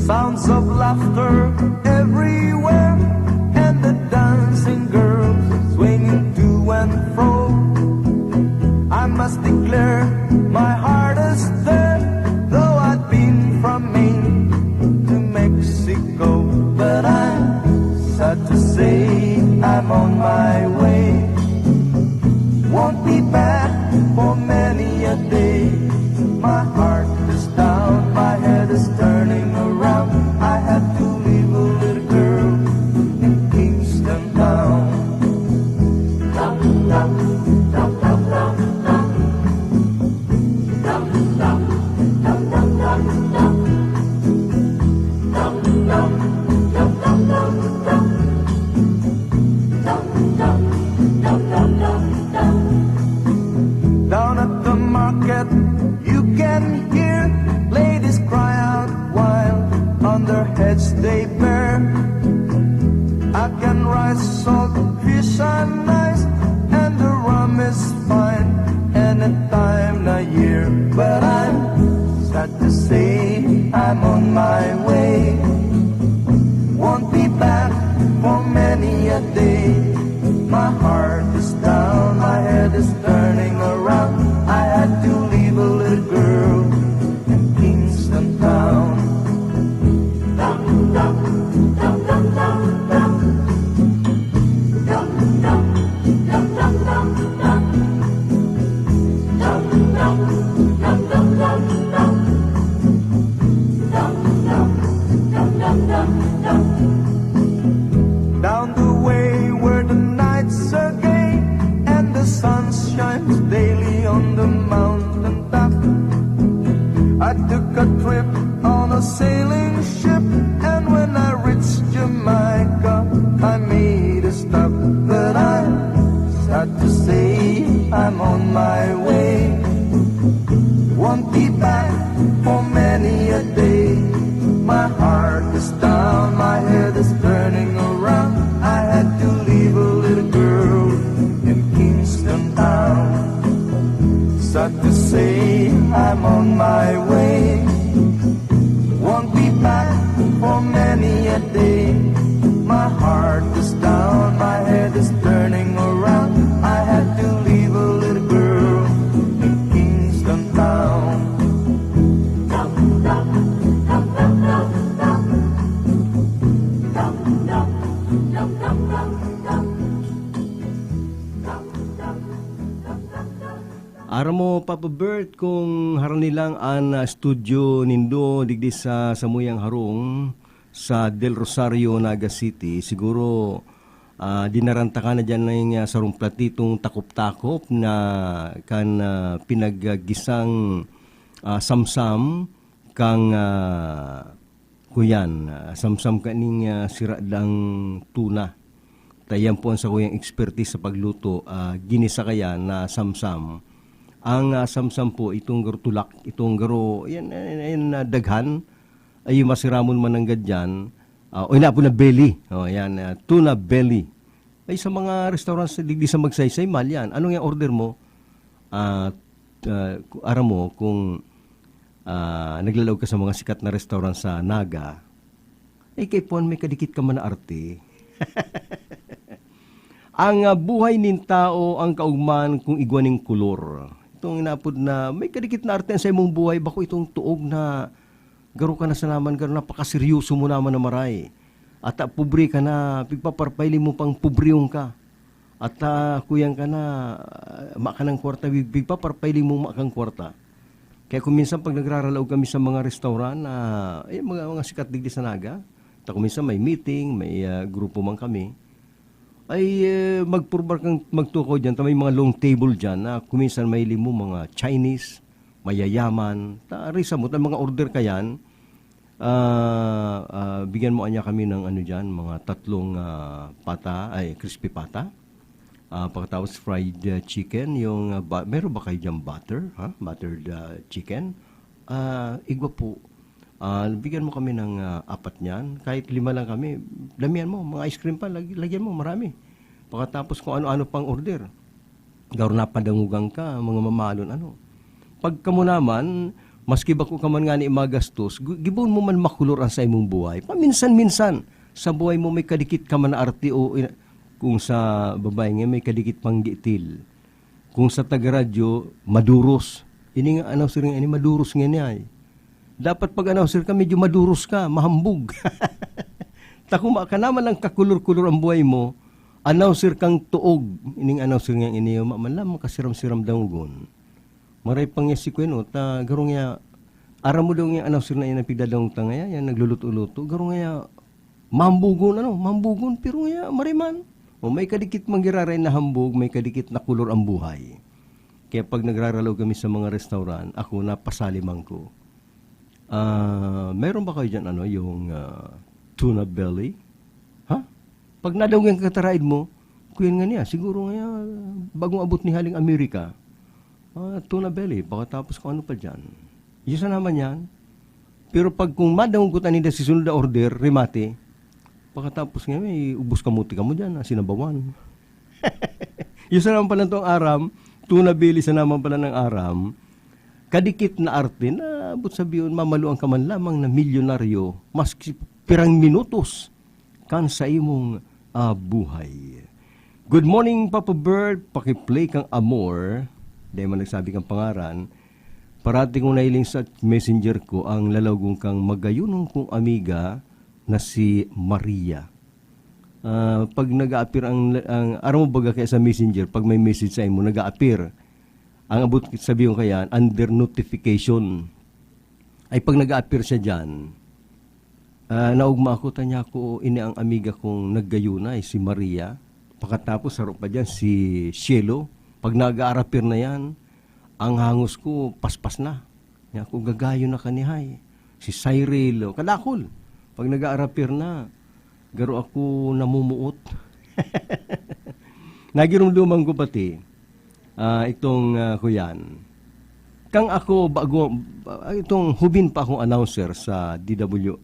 Sounds of laughter everywhere, and the dancing girls swinging to and fro. I must declare, my heart is there, though I've been from Maine to Mexico. But I'm sad to say I'm on my way. Won't be back for many a day. My heart is down, my head is turning around. I had to leave a little girl in Kingston town. Down at the market, you can hear ladies cry out while on their heads they bear. I can rice salt fish and nice, and the rum is fine any time of year. But I'm sad to say I'm on my way. Won't be back for many a day. My heart is down, my head is turning around. I had to leave a little girl in Kingston town. Down the way where the nights are gay and the sun shines daily on the mountain top. I took a trip on a sailing ship, and when I reached Jamaica, I made a stop. But I'm sad to say I'm on my way. Won't be back for many a day. My heart is down, my head is turning around. I had to leave a little girl in Kingston town. Sad to say I'm on my way. Won't be back for many a day. My heart is down, my head is turning around. I had to leave a little girl in Kingston town. Aram mo, Papa Bert, kung harani lang an, ah, studio nindo digdi sa samuyang harong sa Del Rosario, Naga City, siguro, ah, dinaranta ka na diyan ning, ah, sarong platitong takop-takop na kan, ah, pinaggisang, ah, samsam kang, ah, kuyan, ah, samsam kaning, ah, sira dang tuna. Ta iyan po an sakuyang expertise sa pagluto, ah, ginisa kaya na samsam. Ang, ah, samsam po, itong garo tulak, itong garo, yan, yan, yan, ah, daghan, ay masiramon man nanggad diyan. Ah, o, ina po na belly. O, yan, ah, tuna belly. Ay, sa mga restaurants digdi sa Magsaysay, mahal yan. Anong yung order mo? Ah, ah, ku-, aram mo, kung, ah, naglalaog ka sa mga sikat na restaurant sa Naga, eh, kaipuhan may kadikit ka man na arte. Ang, ah, buhay nin tao ang kaugman kung igwa ning kolor. Itong inapod na may kadikit na arte sa imong buhay, bako itong tuog na garo ka na sanaman, garo napakaseryoso mo naman na maray. At, ah, pobre ka na, pigpaparpaili mo pang pobrehon ka. At, ah, kuyan ka na, ah, ma ka ng kwarta, big, big pa, para pailing mong ma kang kwarta. Kaya kung minsan pag nagraralaog kami sa mga restaurant na, eh, mga, mga sikat digdi sa Naga, ta kung minsan may meeting, may, ah, grupo man kami, ay, eh, magpurbar kang magtukaw diyan, ta may mga long table diyan na kung minsan may limo, mga Chinese, mayayaman, ta risa mo, ta mga order ka yan, ah, ah, bigyan mo anya kami ng ano diyan, mga tatlong, ah, pata, ay, crispy pata. Ah, pagkatapos fried, ah, chicken, yung, ah, ba meron ba kayo diyang butter, ha? Buttered, ah, chicken? Ah, igwa po. Ah, bigyan mo kami ng, ah, apat niyan. Kahit lima lang kami, damihan mo. Mga ice cream pa, lag lagyan mo, marami. Pagkatapos kung ano-ano pang order. Garo napadangogan ka, mga mamalon, ano. Pag kamo naman, maski bako ka man ngani magastos, gu gibohon mo man makulor ang saimong buhay. Paminsan-minsan, sa buhay mo may kadikit ka man na arte o ina kung sa babae nga may kadikit pang gitil. Kung sa taga-radyo, maduros. Ini nga announcer nga ini, maduros nga ini ay. Dapat pag announcer ka, medyo maduros ka, mahambog. Ta kung ma ka naman lang kakulor-kulor ang buhay mo, announcer kang tuog. Ining announcer nga ini, ma man lang makasiram-siram dangogon. Maray pa nga si Kuya, no, ta garo nga, aram mo daw nga announcer na yan ang pigdadangog ta ngaya, yan nagluluto-luto. Garo nga, mambugon, ano, mambugon, pero ngaya, maray man. O may kadikit man giraray na hambog, may kadikit na kulor ang buhay. Kaya pag nagraralaw kami sa mga restaurant, ako, napasali man ko. Ah, meron ba kayo diyan, ano, yung, ah, tuna belly? Ha? Pag nadangog yan kataraid mo, kuyan nga niya, siguro nga, bagong abot ni haling Amerika. Ah, tuna belly, pagkatapos kung ano pa diyan. Yun sana man yan. Pero pag kung madangog ko ta ninda si sunod na order, remate, pagkatapos nga, may ubos kamote kamo diyan, ah, sinabawan. Yun sana man pala itong aram, tuna belly sana man pala ng aram, kadikit na arte na, abot sabihon, mamaluan ka man lamang na milyonaryo, maski pirang minutos kan sa imong, ah, buhay. Good morning, Papa Bird. Paki-play kang Amor. Dahil man nagsabi kang pangaran. Parati kong nailing sa messenger ko ang lalawgon kang magayunon kong amiga na si Maria. Ah, pag nag-a-appear ang, ang, aram mo baga kaya sa messenger, pag may message sa imo, nag-a-appear. Ang abot sabi ko kaya, under notification. Ay pag nag-a-appear siya dyan, ah, naugma ako, tanya ko, ini ang amiga kong naggayunay, si Maria. Pakatapos, saro pa dyan, si Cielo. Pag nag-a-appear na yan, ang hangos ko, paspas na. Niya ako, gagayo na kanihay. Si Cyril, o, kadakol. Pag nag-a-appear na, garo ako namumuot. Nagirumduman ko pati, ah, itong, ah, kuyan. Kang ako, bago, ah, itong hubin pa akong announcer sa D W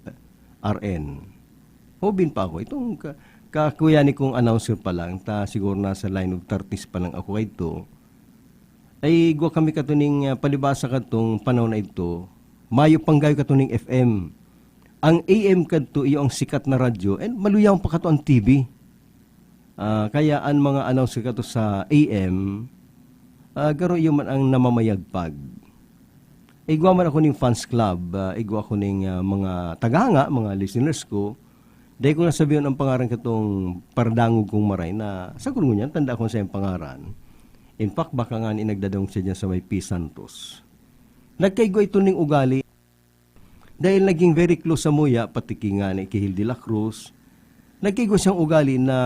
R N. Hubin pa ako. Itong ka, kakuya ni kong announcer pa lang, ta siguro nasa line of thirties pa lang ako kaito. Ay, igwa kami katuning, ah, palibasa katong panahon na ito, mayo pang gayo katuning F M. Ang A M kadto, iyo ang sikat na radyo, and maluyaw pa kato ang T V. Ah, kaya an mga announcer kato sa A M, ah, garo iyo man ang namamayagpag. Igwa man ako ning fans club, ah, igwa ako ning, ah, mga tagahanga, mga listeners ko. Dai ko na sabihon ang pangaran katong paradangog kong maray na sa gurungon niyan, tanda akong sa iyang pangaran. In fact, baka nga ni nagdadangog siya diyan sa may P Santos. Nagkaigwa ito ning ugali. Dahil naging very close sa muya, pati ki ngani ki Hildy La Cruz, nagkaigwa siyang ugali na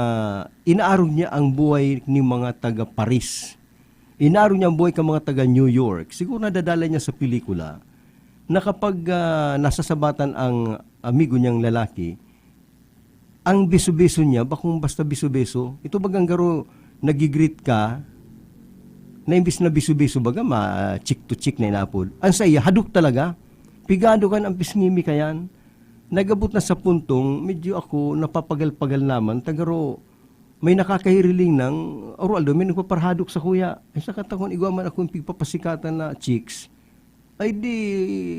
inaarog niya ang buhay ni mga taga Paris. Inaarog niya ang buhay ka mga taga New York. Siguro nadadala niya sa pelikula na kapag, ah, nasasabatan ang amigo niyang lalaki, ang biso-biso niya, bakong basta biso-biso. Ito bagang garo, nagigreet ka, na imbis na biso-biso, baga ma-, cheek to cheek na inapod. Ang sa iya, hadok talaga. Pigado kan ang pisngi mi kayan. Nag-abot na sa puntong, medyo ako napapagal-pagal naman, ta garo, may nakakahiriling nang, aro aldaw, may nagpaparhadok sa kuya. Ay, sa katakon, igwa man akong pigpapasikatan na chicks. Ay di,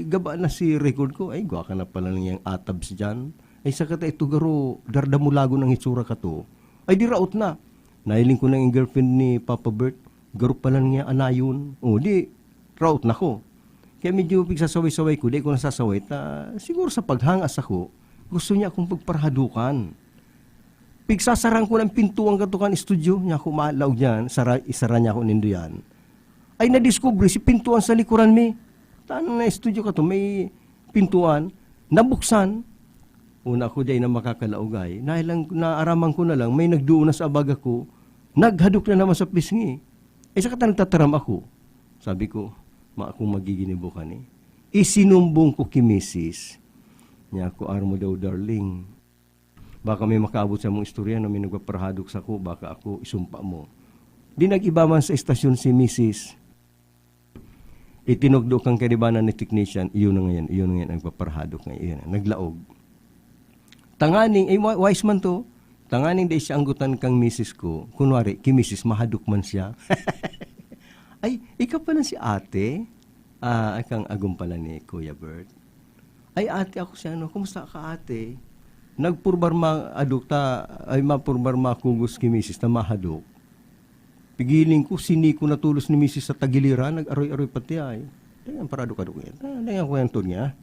gaba na si record ko. Ay, gwa ka na pala niyang atabs diyan. Ay, sa kata ito garo, dardamulagon ang itsura ka to. Ay, di raot na. Nahiling ko na yung girlfriend ni Papa Bert. Garo pala niya anayon. O, di, raot na ko. Kaya medyo pigsasaway-saway ko, di ko nasasaway. Ta, siguro sa paghanga sa ko, gusto niya akong pagparahadukan. Pigsasaran ko ng pintuan kato kan estudyo, niya ako malaog niyan, sara, isara niya ako nindo yan. Ay, nadiskubre si pintuan sa likuran mi. Tan na estudyo kato, may pintuan, nabuksan. Una ko, di na makakalaog ay. Nahilang, naaraman ko na lang, may nagduo na sa abaga ko, naghadok na naman sa pisngi. Eh, sa kata nagtataram ako. Sabi ko, "Ma, akong magiginibo ka ni." Isinumbong ko ki misis. Niya ako, "Armo daw, darling. Baka may makaabot sa mong istorya na may nagpaparahadok sako, baka ako isumpa mo." Di nag-iba man sa estasyon si misis. Itinugdo kan kaibanan ni technician, iyon na ngayon, iyon na ngayon ang nagpaparahadok ngayon, iyon na, naglaog. Tanganing, eh, wa-, wise man to. Tanganing dai siya anggotan kang misis ko. Kunwari, ki misis, mahadok man siya. "Ay, ikaw pala si ate?" Ah, ay, kang agom pala ni Kuya Bert. "Ay, ate, ako si ano, kumusta ka, ate?" Nagpurbar ma-, adok ta, ay, mapurbar makugos ki misis na mahadok. Pigiling ko, siniko na tolos ni misis sa tagiliran, nag-aroy-aroy pati ay. Dangan paradok-adok niya. Ah, dangan ko yan tod niya.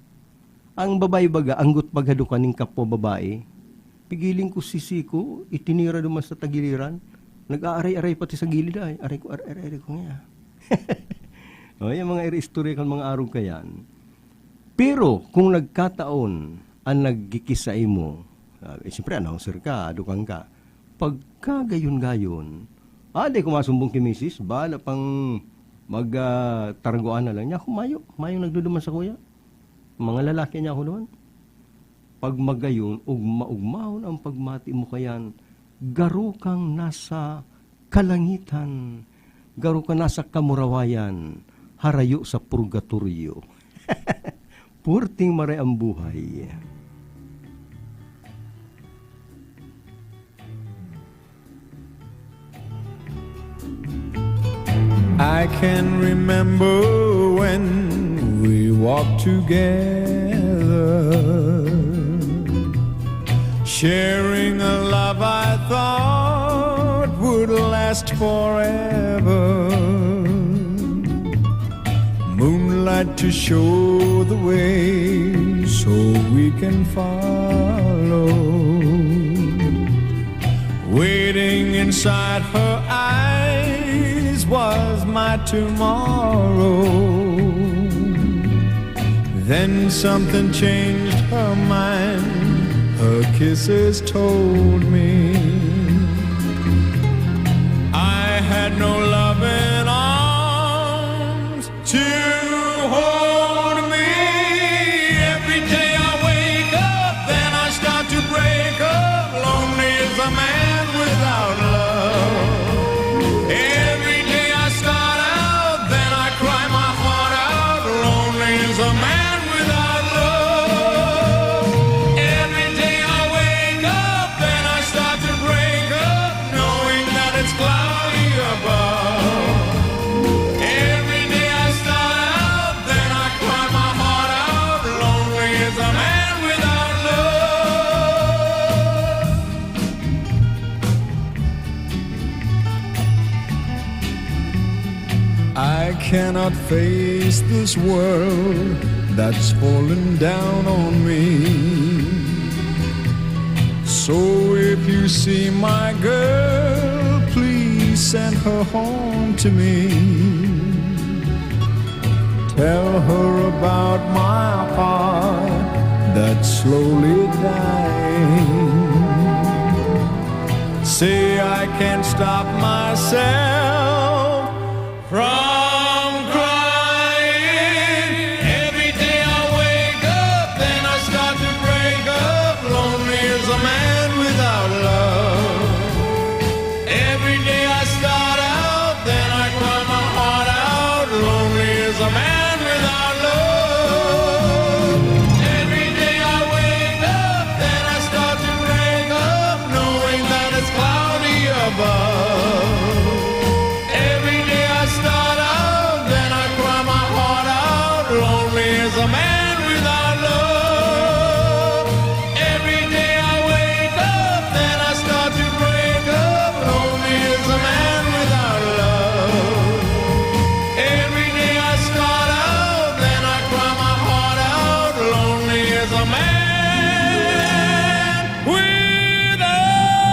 Ang babae baga, anggot paghadokan ning kapwa babae. Pigiling ko, sisiko, itinira duman sa tagiliran. Nag-aaray-aray pati sa gilid ay. Aray ko, aray, aray, aray ko niya. O, yung mga iri-istorya kan mga arog kayan. Pero kung nagkataon an nagkikis saimo, ah, eh, siyempre, announcer ka, adokan ka. Pagka gayon-gayon, ah, di ko masumbong ki misis, bahala pang mag, ah, targuan na lang niya. Ako, mayo, mayong nagduduman sa kuya. Mga lalaki niya ako naman. Pag magayon, ugma-ugmahon ang pagmati mo kayan, garo kang nasa kalangitan, garo ka nasa kamurawayan, harayo sa purgatoryo. Puwerteng maray ang buhay. I can remember when we walked together, sharing a love I thought would last forever. Moonlight to show the way so we can follow. Waiting inside her eyes was my tomorrow. Then something changed her mind, her kisses told me. I had no loving arms to hold me. Every day I wake up, then I start to break up. Lonely is a man without love. Every day I start out, then I cry my heart out. Lonely is a man without love. Every day I wake up, then I start to break up, knowing that it's cloudy above. Every day I start out, then I cry my heart out. Lonely is a man without love. I cannot face this world that's falling down on me. So if you see my girl, please send her home to me. Tell her about my heart that's slowly dying. Say I can't stop myself from crying. Every day I wake up, then I start to break up. Lonely is a man without love. Every day I start out, then I cry my heart out. Lonely is a man without love. Every day I wake up, then I start to break up, knowing that it's cloudy above. Every day I start out, then I cry my heart out. Lonely is a man without love. Every day I wake up, then I start to break up. Lonely is a man without love. Every day I start out, then I cry my heart out. Lonely is a man without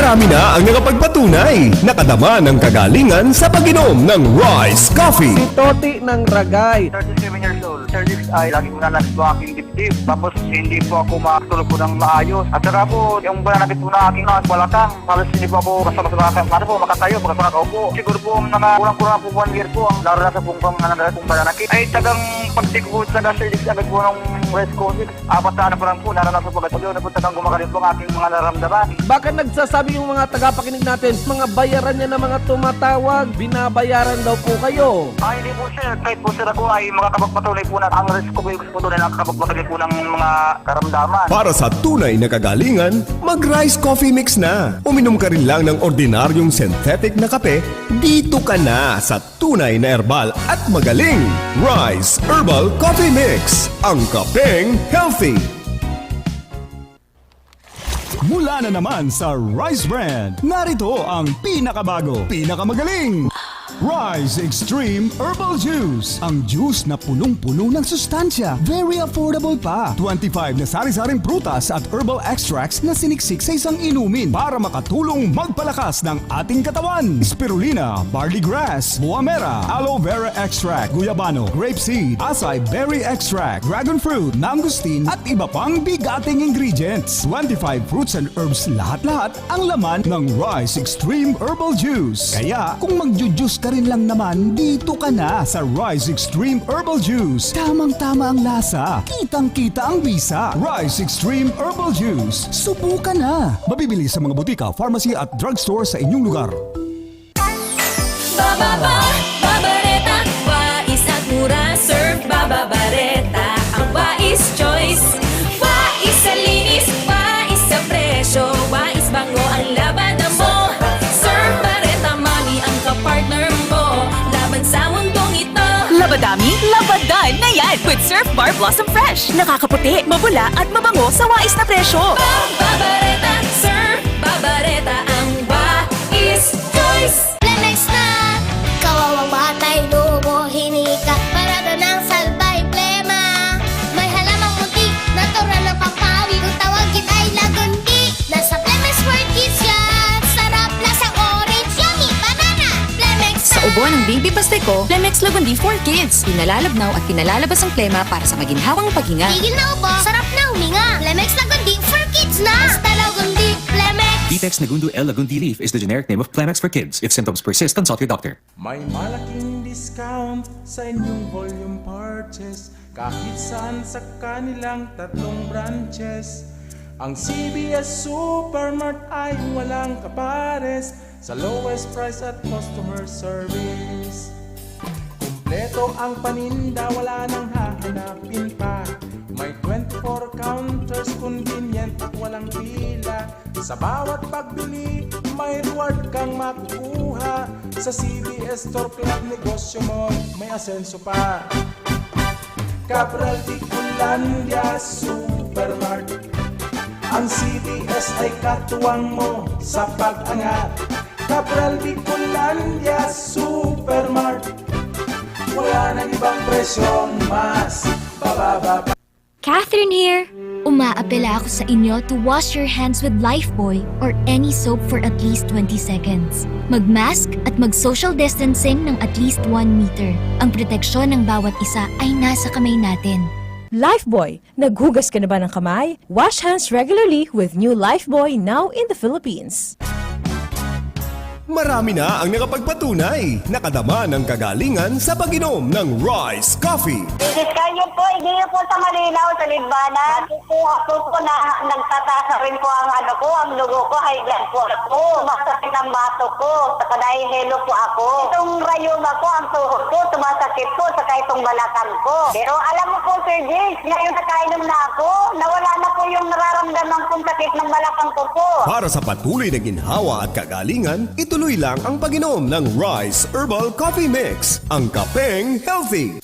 Kami na ang nakapagpatunay, nakadama ng kagalingan sa pag-inom ng Rice Coffee. Si Toti ng Ragay. thirty-seven years old. Sir Dix ay lagi ko na nagbuhaking dibdib. Tapos hindi po ako makatulog po ng maayos. At saka po, yung pananakit po na aking mga balakang, halos hindi po ako basta basta makaka- ano po, makatayo, basta makakaupo. Siguro po mga kulang-kulang po one year po ang naranasan pong pang ano pong pananakit. Ay tagang pagtigbo talaga, Sir Dix, agad po ng Rice Coffee. Apat na ano pa lang po, naranasan po agad. Yun, po tagang gumagaling po ang aking mga nararamdaman. Baka nagsasabi yung mga tagapakinig natin, mga bayaran niya na mga tumatawag, binabayaran daw po kayo. Ah, hindi po, sir. Kahit po, sir, ako ay makakapagpatunay po na ang Rice Coffee po tunay na nakakapagpatunay po ng mga karamdaman. Para sa tunay na kagalingan, mag-Rice Coffee Mix na. Uminom ka rin lang ng ordinaryong synthetic na kape, dito ka na sa tunay na herbal at magaling. Rice Herbal Coffee Mix, ang kapeng healthy. Mula na naman sa Rice Brand, narito ang pinakabago, pinakamagaling Rice Extreme Herbal Juice. Ang juice na punong-puno ng sustansya, very affordable pa. Twenty-five na sari-saring prutas at herbal extracts na siniksik sa isang inumin para makatulong magpalakas ng ating katawan. Spirulina, barley grass, buamera, aloe vera extract, guyabano, grape seed, acai berry extract, dragon fruit, mangosteen at iba pang bigating ingredients. Twenty-five fruits and herbs lahat-lahat ang laman ng Rice Extreme Herbal Juice. Kaya kung magju-juice ka rin lang naman, dito ka na sa Rice Extreme Herbal Juice. Tamang-tama ang lasa, kitang-kita ang bisa. Rice Extreme Herbal Juice. Subukan na! Mabibili sa mga butika, pharmacy at drugstore sa inyong lugar. Bababa, babareta, wais at mura, serve bababareta, ang wais choice. Wais sa linis, wais sa presyo, wais bango ang labada mo. Serve Bareta Mami ang kapartner mo laban sa mundong ito. Labadami, labadan na yan with Surf Bar Blossom Fresh. Nakakaputi, mabula at mabango sa wais na presyo. Babareta, Surf Babareta ang wais choice. Plemex na! Kawawang batay, lobo, hinika. Parado ng salbay, plema. May halamang muntik, natural na pampawi. Kung tawagin ay lagundi. Nasa Plemex for Kids yan. Sarap, lasang orange, yummy, banana. Plemex Sa na! ubo ng baby Pasteco, Plemex Lagundi for Kids. Pinalalabnaw at pinalalabas ang plema para sa maginhawang paghinga. Tigil na ubo, sarap na huminga. Plemex Lagundi for Kids na! Basta Lagundi, Plemex! Ditex Nagundu L Lagundi leaf is the generic name of Plemex for kids. If symptoms persist, consult your doctor. May malaking discount sa inyong volume purchase kahit saan sa kanilang tatlong branches. Ang C B S Supermart ay walang kapares sa lowest price at customer service. Kompleto ang paninda, wala nang hahanapin pa. May twenty-four counters, convenient at walang pila. Sa bawat pagbili, may reward kang makukuha. Sa C B S Store Club, negosyo mo, may asenso pa. Cabral Bicolandia Supermart. Ang C B S ay katuwang mo sa pag-angat. Cabral Bicolandia Supermart. Wala nang ibang presyong mas bababa pa. Catherine here! Umaapela ako sa inyo to wash your hands with Lifebuoy or any soap for at least twenty seconds. Mag-mask at mag-social distancing ng at least one meter. Ang proteksyon ng bawat isa ay nasa kamay natin. Lifebuoy, naghugas ka na ba ng kamay? Wash hands regularly with new Lifebuoy, now in the Philippines. Marami na ang nakapagpatunay, nakadama ng kagalingan sa pag-inom ng Rice Coffee. Isis kayo po, hindi po sa Malinaw, sa Libana. Kukuha po po na nagtataas na rin po ang ano ko, ang dugo ko, high blood po ako. Masakit ang bato ko, saka nahihilo po ako. Itong rayuma ko, ang tuhod ko, sumasakit po, saka itong balakang ko. Pero alam mo po, Sir James, ngayon nakainom na ako, nawala na po yung nararamdaman kong sakit ng balakang ko po. Para sa patuloy na ginhawa at kagalingan, ituloy lang ang pag-inom ng Rice Herbal Coffee Mix, ang kapeng healthy.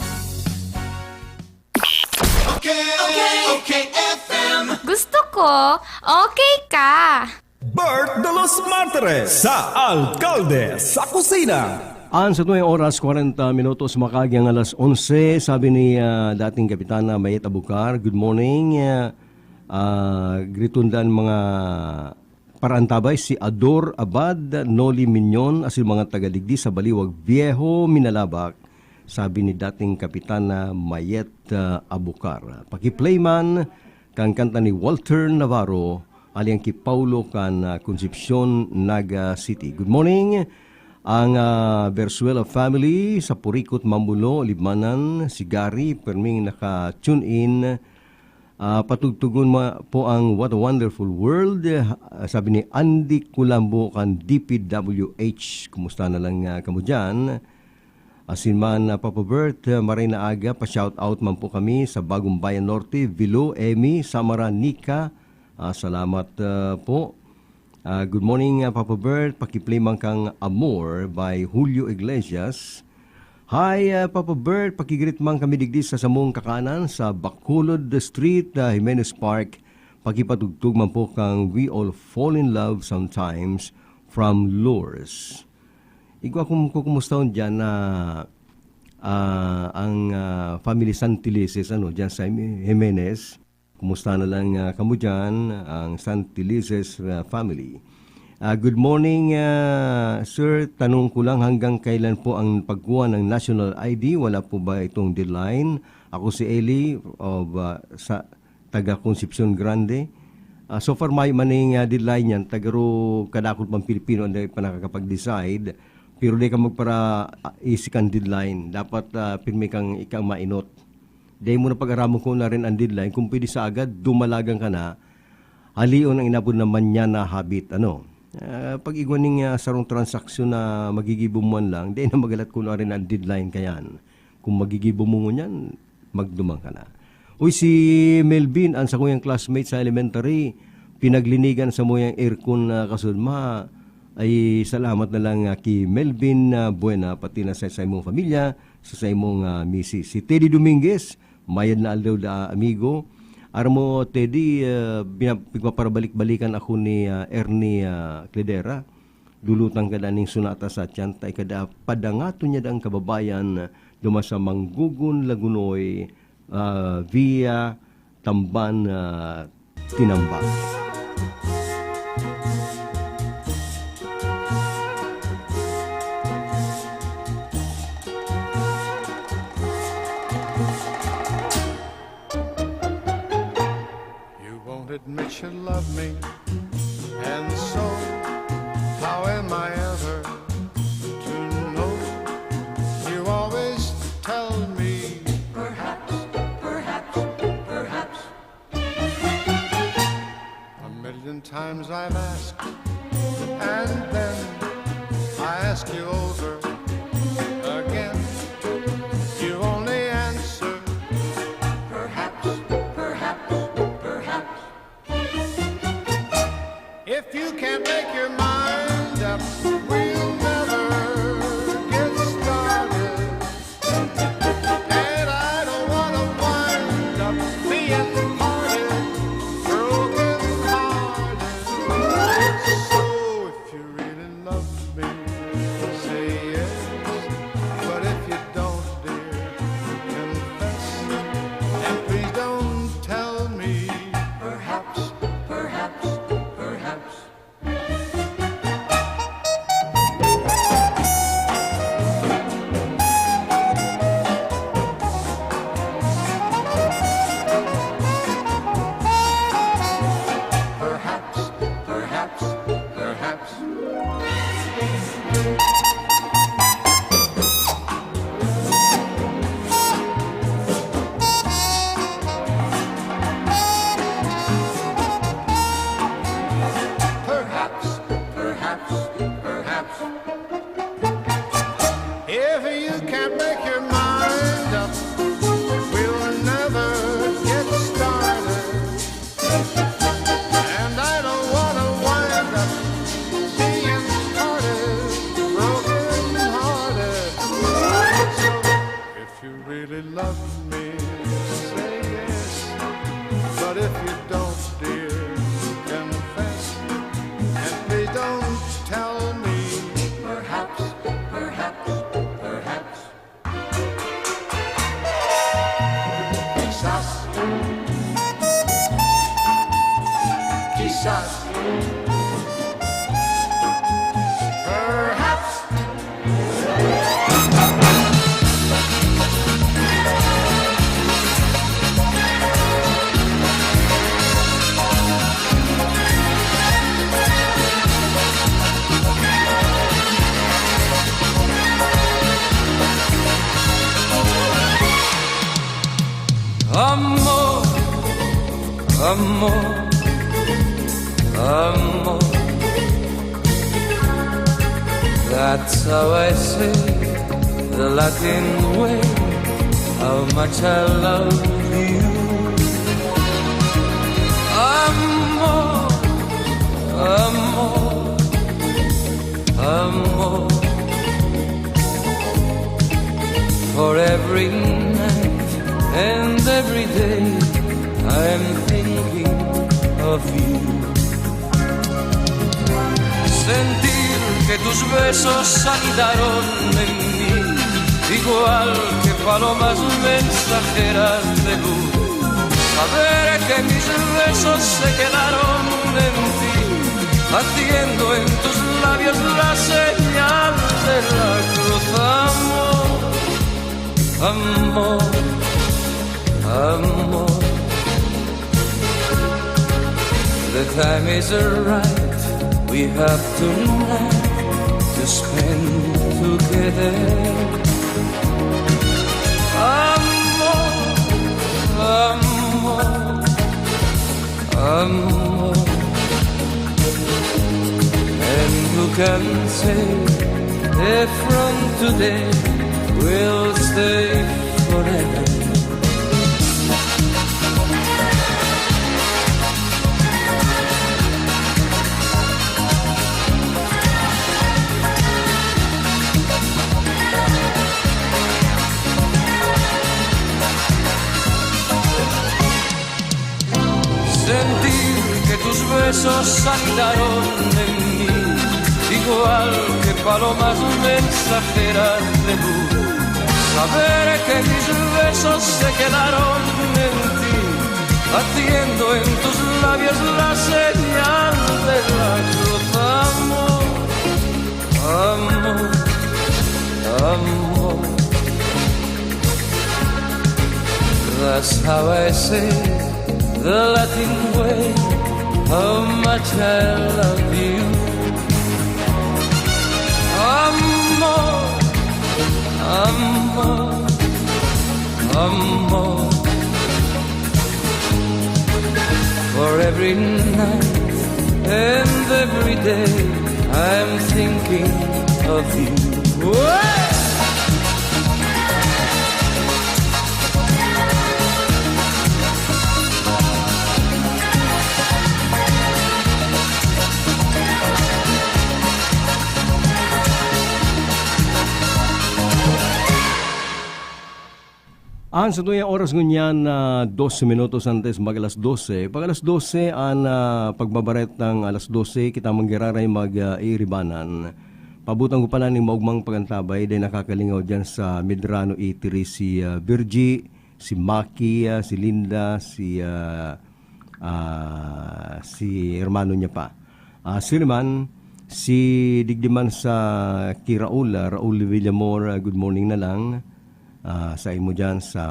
Okay, okay, okay, F M. Gusto ko, okay ka. Bert de los Martires sa Alkalde sa Kusina. An sa tuwing oras, kwarenta minutos, makagi ang alas onse, sabi ni, ah, dating Kapitana Mayet Abucar, "Good morning, ah, ah, gritundan mga paraantabay si Ador Abad, Noli Miñon, asin mga taga digdi sa Baliwag Viejo, Minalabac, sabi ni dating Kapitana Mayet, ah, Abucar. Paki-play man kan kanta ni Walter Navarro, alias ki Paulo kan, ah, Concepcion, Naga City. Good morning, ang, ah, Bersuela family sa Purikot, Mambulo, Libmanan, si Gary, perming naka-tune in. Ah, patugtugon ma-, po ang What a Wonderful World, ah, sabi ni Andy Culambo kan D P W H. Kumusta na lang, ah, kamo diyan? Asin man, ah, Papa Bert, ah, maray na aga, pa-shout out man po kami sa Bagong Bayan Norte, Vilo, Emmy, Samara, Nika. Ah, salamat, ah, po. Ah, good morning, ah, Papa Bert. Paki-play man kang Amor by Julio Iglesias. Hi, ah, Papa Bert. Paki-greet man kami digdi sa samong kakanan sa Bacolod Street, ah, Jimenez Park. Pakipatugtog man po kang We All Fall in Love Sometimes from Lourdes. Igwa kong kukumustahon dyan na, ah, ang, ah, family Santilises, ano, dyan sa Jime-, Jimenez. Kumusta na lang, ah, kamo dyan, ang Santilises, ah, family? Ah, good morning, ah, sir. Tanong ko lang, hanggang kailan po ang pagkuha ng national I D? Wala po ba itong deadline? Ako si Eli of, ah, sa taga Concepcion Grande. Ah, so far, may maning, ah, deadline yan. Taga ro kadakot pang Pilipino ang dai pa nakakapag-decide. Pero di ka magpara, ah, isi kan deadline. Dapat, ah, pirmi kang ika mainot. Dai mo na pag-aramon kung narin ang deadline. Kung pwede sa agad, dumalagan ka na. Halion ang inapod na mañana habit, ano? Ah, pag igwa ning, ah, sarong transaksyon na magigibo mo man lang, dai na magalat kung narin ang deadline kayan. Kung magigibo mo ngunyan, magduman ka na. Uy, si Melvin, ang sakuyang classmate sa elementary, pinaglinigan sa muyang aircon na kasunod ma, ay salamat na lang, ah, ki Melvin, ah, Buena, pati na sa, sa imong pamilya, sa, sa imong, ah, misis. Si Teddy Dominguez, mayad na aldaw da, amigo. Aram mo, Teddy, ah, bina-, pigpaparabalik-balikan ako ni, ah, Ernie, ah, Cledera. Dulutan ka da ning sunata sa tiyan, ta ikada padangaton niya da ang kababayan duman sa Manggugon, Lagunoy, ah, via Tamban, ah, Tinamban. You won't admit you love me, and so how am I ever to know? You always tell me, perhaps, perhaps, perhaps. A million times I've asked, and then I ask you over again. You only answer, perhaps, perhaps, perhaps. If you can't make your mind up, we'll never get started. And I don't wanna wind up being parted, broken hearted. So if you really love me, say yes. But if you don't, dear, confess. And please don't tell me, perhaps, perhaps, perhaps. Perhaps, perhaps, perhaps. Perhaps, perhaps, perhaps. If you can't make your mind up, we'll never get started. And I don't wanna wind up being parted, broken hearted. So if you really love me, say yes. But if you don't, dear, confess. And please don't tell me, perhaps, perhaps, perhaps. Quizás. Quizás. Amor, amor, amor. That's how I say the Latin way, how much I love you. Amor, amor, amor. For every night and every day, I'm thinking of you. Sentir que tus besos anidaron en mí, igual que palomas mensajeras de luz. Saber que mis besos se quedaron en ti, haciendo en tus labios la señal de la cruz. Amor, amor, amor. The time is right, we have tonight to spend together. Amor, amor, amor. And who can say if from today we'll stay forever? Sentir que tus besos anidaron en mí, igual que palomas mensajeras de luz. Saber que mis besos se quedaron en ti, haciendo en tus labios la señal de la cruz. Amor, amor, amor. That's how I say the Latin way, how much I love you. Amor, amor, amor. For every night and every day, I'm thinking of you. Whoa! An satuyang oras ngunyan na dose minutos antes mag alas dose. Pag alas dose, an, ah, pagbabaret ng alas dose, kita man giraray mag, ah, iiribanan. Paabotan ko pa na ning maogmang pagantabay, dahil nakakalingaw diyan sa Medrano Eatery si, ah, Virgie, si Maki, ah, si Linda, si, ah, ah, si hermano niya pa. Ah, sino man, si digdi man sa ki Raul, ah, Raul Villamor, ah, good morning na lang, ah, sa imo diyan sa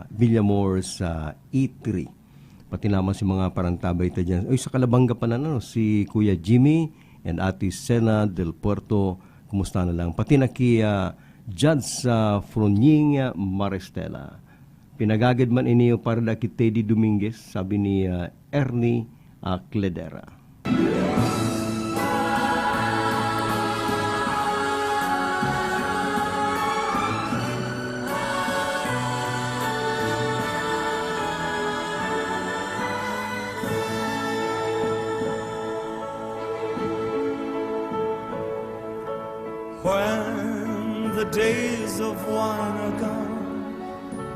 Villamor sa Eatery. Pati naman si mga parantabay ta diyan. Uy, sa Calabanga pa na, no? Si Kuya Jimmy and Ate Sena del Puerto, kumusta na lang? Pati na ki, ah, Judge sa Fronying, ah, Maristela. Pinagagad man ini para da ki Teddy Dominguez, sabi ni, ah, Ernie, ah, Cledera. When the days of wine are gone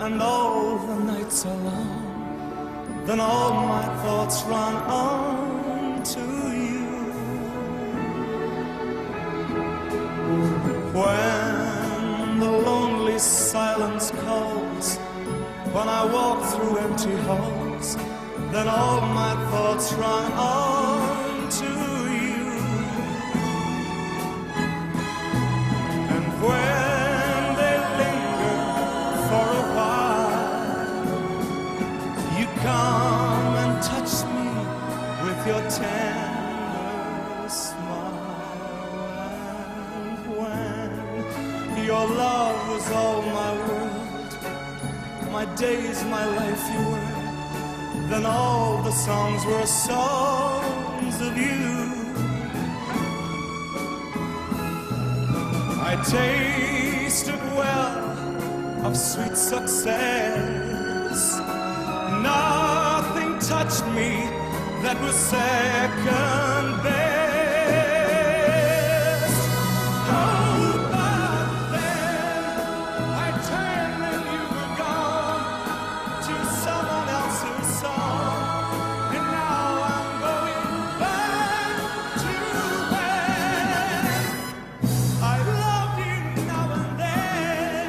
and all the nights are long, then all my thoughts run on to you. When the lonely silence calls, when I walk through empty halls, then all my thoughts run on to you. And when they linger for a while, you come and touch me with your tender smile. And when your love was all my world, My days, my life you were, then all the songs were songs of you. I tasted well of sweet success. Nothing touched me that was second best. Oh, but then I turned and you were gone to someone else's song, and now I'm going back to when I loved you now and then.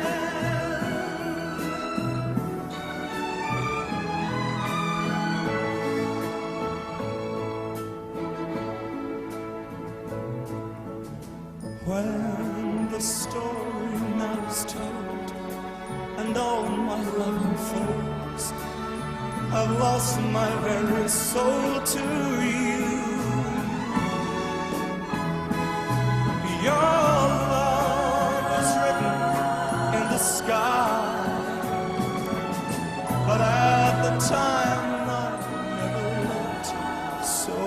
When the story now is told, and all my love unfolds, I've lost my very soul to you. Your love was written in the sky, but at the time I never looked so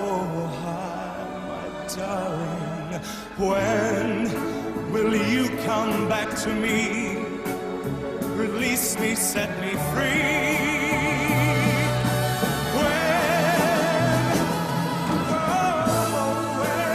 high, my darling. When will you come back to me? Release me, set me free. When? Oh, when?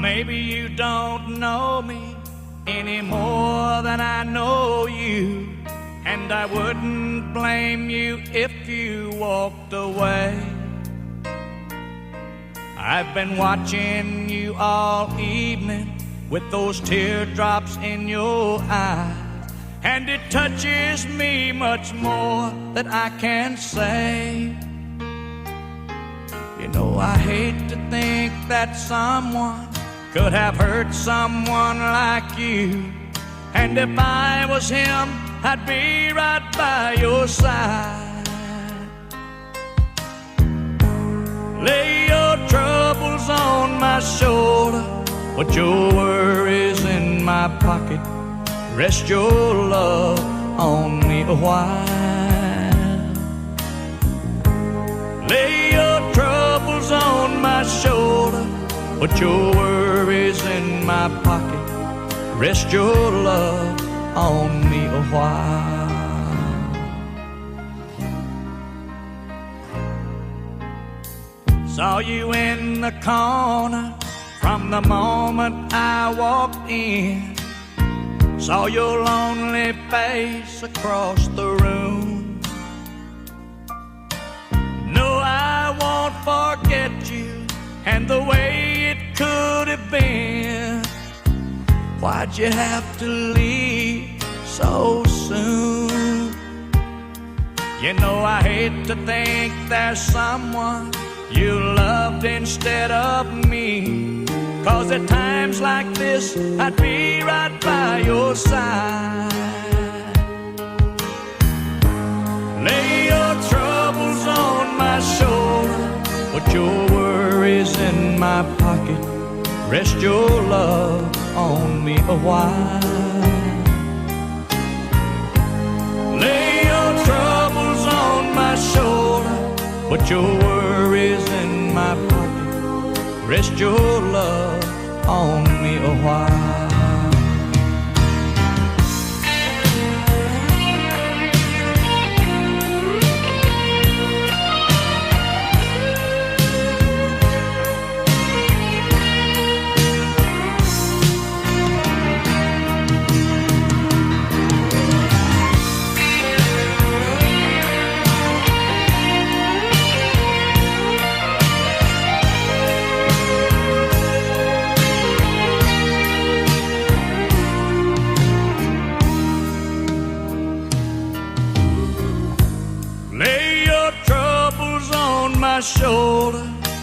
Maybe you don't know me any more than I know you, and I wouldn't blame you if you walked away. I've been watching you all evening with those teardrops in your eyes, and it touches me much more than I can say. You know, I hate to think that someone could have hurt someone like you. And if I was him, I'd be right by your side. Lay your troubles on my shoulder, put your worries in my pocket. Rest your love on me a while. Lay your troubles on my shoulder, put your worries in my pocket. Rest your love on me a while. Saw you in the corner from the moment I walked in. Saw your lonely face across the room. No, I won't forget you and the way it could have been. Why'd you have to leave so soon? You know, I hate to think there's someone you loved instead of me. 'Cause at times like this, I'd be right by your side. Lay your troubles on my shoulder, put your worries in my pocket. Rest your love on me a while. Lay your troubles on my shoulder, put your worries in my pocket. Rest your love on me a while.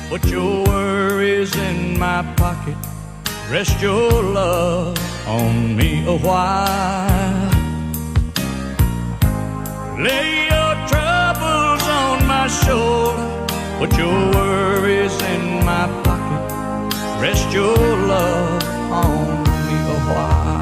Put your worries in my pocket. Rest your love on me a while. Lay your troubles on my shoulder. Put your worries in my pocket. Rest your love on me a while.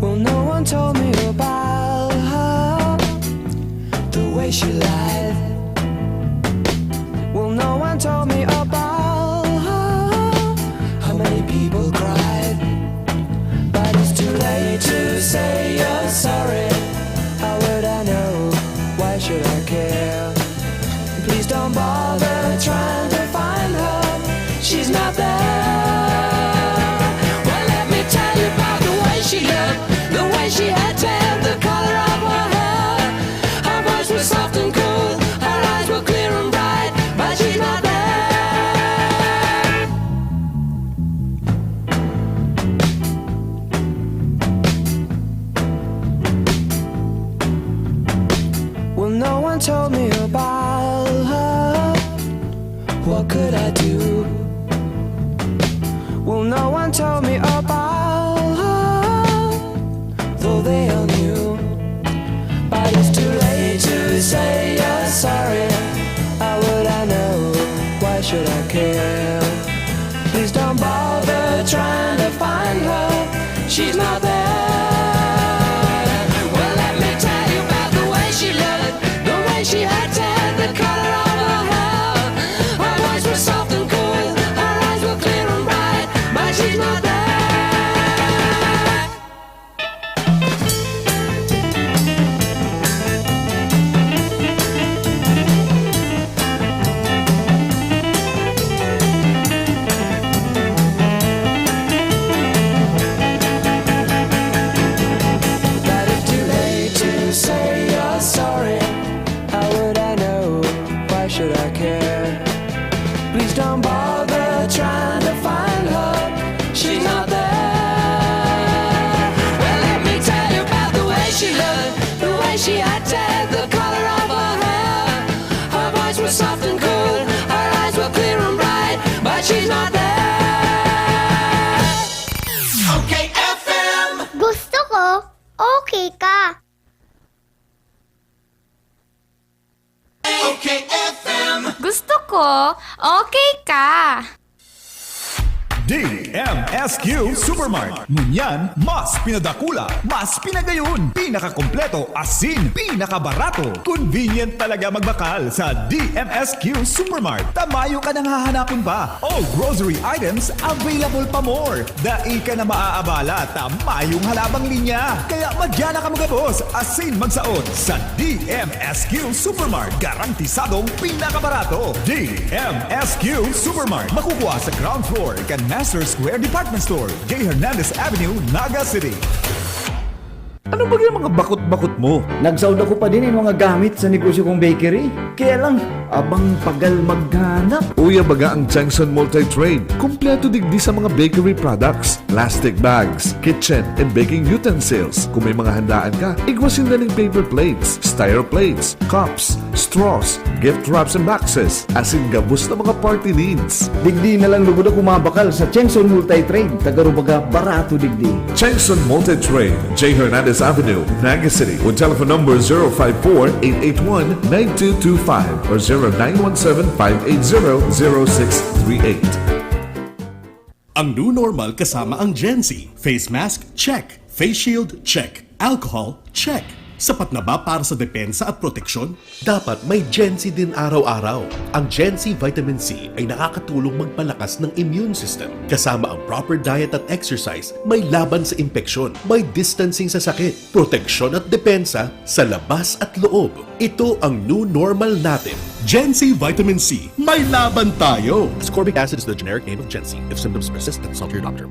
Well, no one told me about her, the way she lied. Well, no one told me about her, how many people cried. But it's too late to say you're sorry. How would I know? Why should I care? Please don't bother trying to find her. She's not there. Well, let me tell you about the way she looked, the way she had tan, the color of her hair. Her voice was soft and cool, her eyes were clear and bright, but she's not there. Well, no one told me about her. What could I do? Well, no one told me about her, though they all knew. But it's too late to say you're sorry. How would I know? Why should I care? Please don't bother trying to find her. She's not there. Well, let me tell you about the way she looked, the way she had tan, the color of her hair. Her voice was soft and cool, her eyes were clear and bright, but she's not there. But it's too late to say you're sorry. How would I know? Why should I care? Please don't bother trying to find her. She's not there. Well, let me tell you about the way she looked, the way she acted, the color of her hair. Her voice was soft and cool, her eyes were clear and bright, but she's not there. Okay F M. Gusto ko, okay ka. Okay F M. Gusto ko, okay ka. D M S Q Supermart. Ngunyan, mas pinadakula, mas pinagayon, pinakakompleto, asin pinakabarato. Convenient talaga magbakal sa D M S Q Supermart. Ta mayo ka nang hahanapon pa. All grocery items available pa more. Dai ka na maaabala ta mayong halabang linya. Kaya madya na kamo gabos asin magsaot sa D M S Q Supermart. Garantisadong pinakabarato. D M S Q Supermart. Makukuha sa ground floor kan Master Square Department Store, J Hernandez Avenue, Naga City. Ano ba yung mga bakot-bakot mo? Nagsaod ako pa din yung mga gamit sa negosyo kong bakery. Kaya lang, abang pagal maghanap. Uya baga ang Chengson Multi-Trade. Kompleto digdi sa mga bakery products, plastic bags, kitchen and baking utensils. Kung may mga handaan ka, igwa sinda ning paper plates, styro plates, cups, straws, gift wraps and boxes, asin gabos na mga party needs. Digdi na lang lugod ako mabakal sa Chengson Multi-Trade. Taga Rubaga, barato digdi. Chengson Multi-Trade, J Hernandez Avenue, Naga City, with telephone number zero five four, eight eight one, nine two two five or zero nine one seven, five eight zero, zero six three eight. Ang new normal kasama ang Gen Z. Face mask, check. Face shield, check. Alcohol, check. Sapat na ba para sa depensa at proteksyon? Dapat may Gen C din araw-araw. Ang Gen C Vitamin C ay nakakatulong magpalakas ng immune system. Kasama ang proper diet at exercise, may laban sa impeksyon, may distancing sa sakit, proteksyon at depensa sa labas at loob. Ito ang new normal natin. Gen C Vitamin C, may laban tayo! Ascorbic acid is the generic name of Gen C. If symptoms persist, consult your doctor.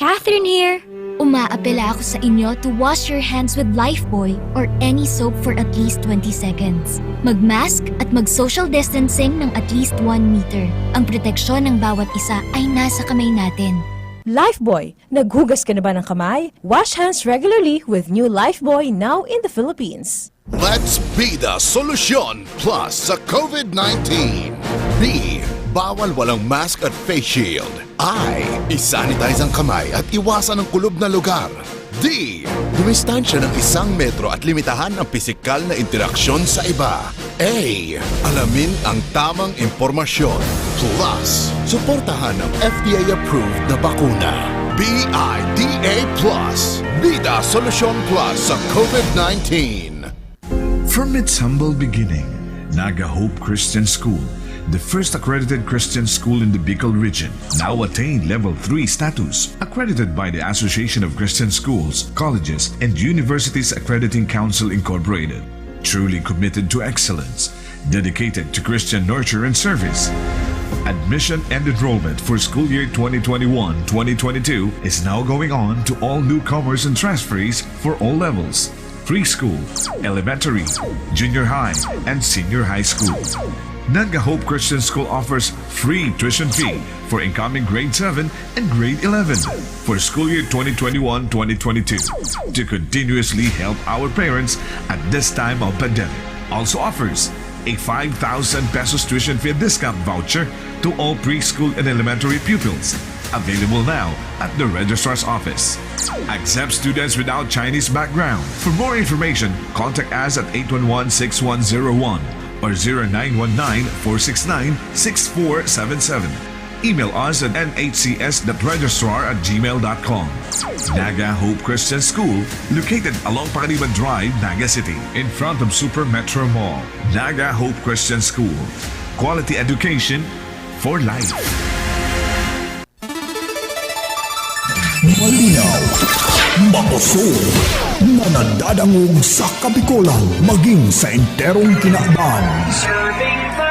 Catherine here! Umaapela ako sa inyo to wash your hands with Lifebuoy or any soap for at least twenty seconds. Mag-mask at mag-social distancing ng at least one meter. Ang proteksyon ng bawat isa ay nasa kamay natin. Lifebuoy, naghugas ka na ba ng kamay? Wash hands regularly with new Lifebuoy now in the Philippines. Let's Bida Solusyon Plus sa COVID nineteen. B. Bawal walang mask at face shield. I. Isanitize ang kamay at iwasan ang kulob na lugar. D. Dumistansya ng isang metro at limitahan ang pisikal na interaksyon sa iba. A. Alamin ang tamang impormasyon. Plus, suportahan ang F D A-approved na bakuna. B I D A Plus. Bida Solusyon Plus sa COVID nineteen. From its humble beginning, Naga Hope Christian School, the first accredited Christian school in the Bicol region, now attained Level three status, accredited by the Association of Christian Schools, Colleges, and Universities Accrediting Council Incorporated. Truly committed to excellence, dedicated to Christian nurture and service. Admission and enrollment for school year twenty twenty-one-twenty twenty-two is now going on to all newcomers and transferees for all levels, preschool, elementary, junior high, and senior high school. Naga Hope Christian School offers free tuition fee for incoming grade seven and grade eleven for school year twenty twenty-one-twenty twenty-two to continuously help our parents at this time of pandemic. Also offers a five thousand pesos tuition fee discount voucher to all preschool and elementary pupils. Available now at the Registrar's Office. Accept students without Chinese background. For more information, contact us at eight one one, six one zero one or zero nine one nine, four six nine, six four seven seven. Email us at N H C S dot registrar at gmail dot com. Naga Hope Christian School, located along Pacaniban Drive, Naga City, in front of Super Metro Mall. Naga Hope Christian School. Quality education for life. Malinaw, makusog, na nadadangog sa Kabikolan, maging sa enterong kinaban.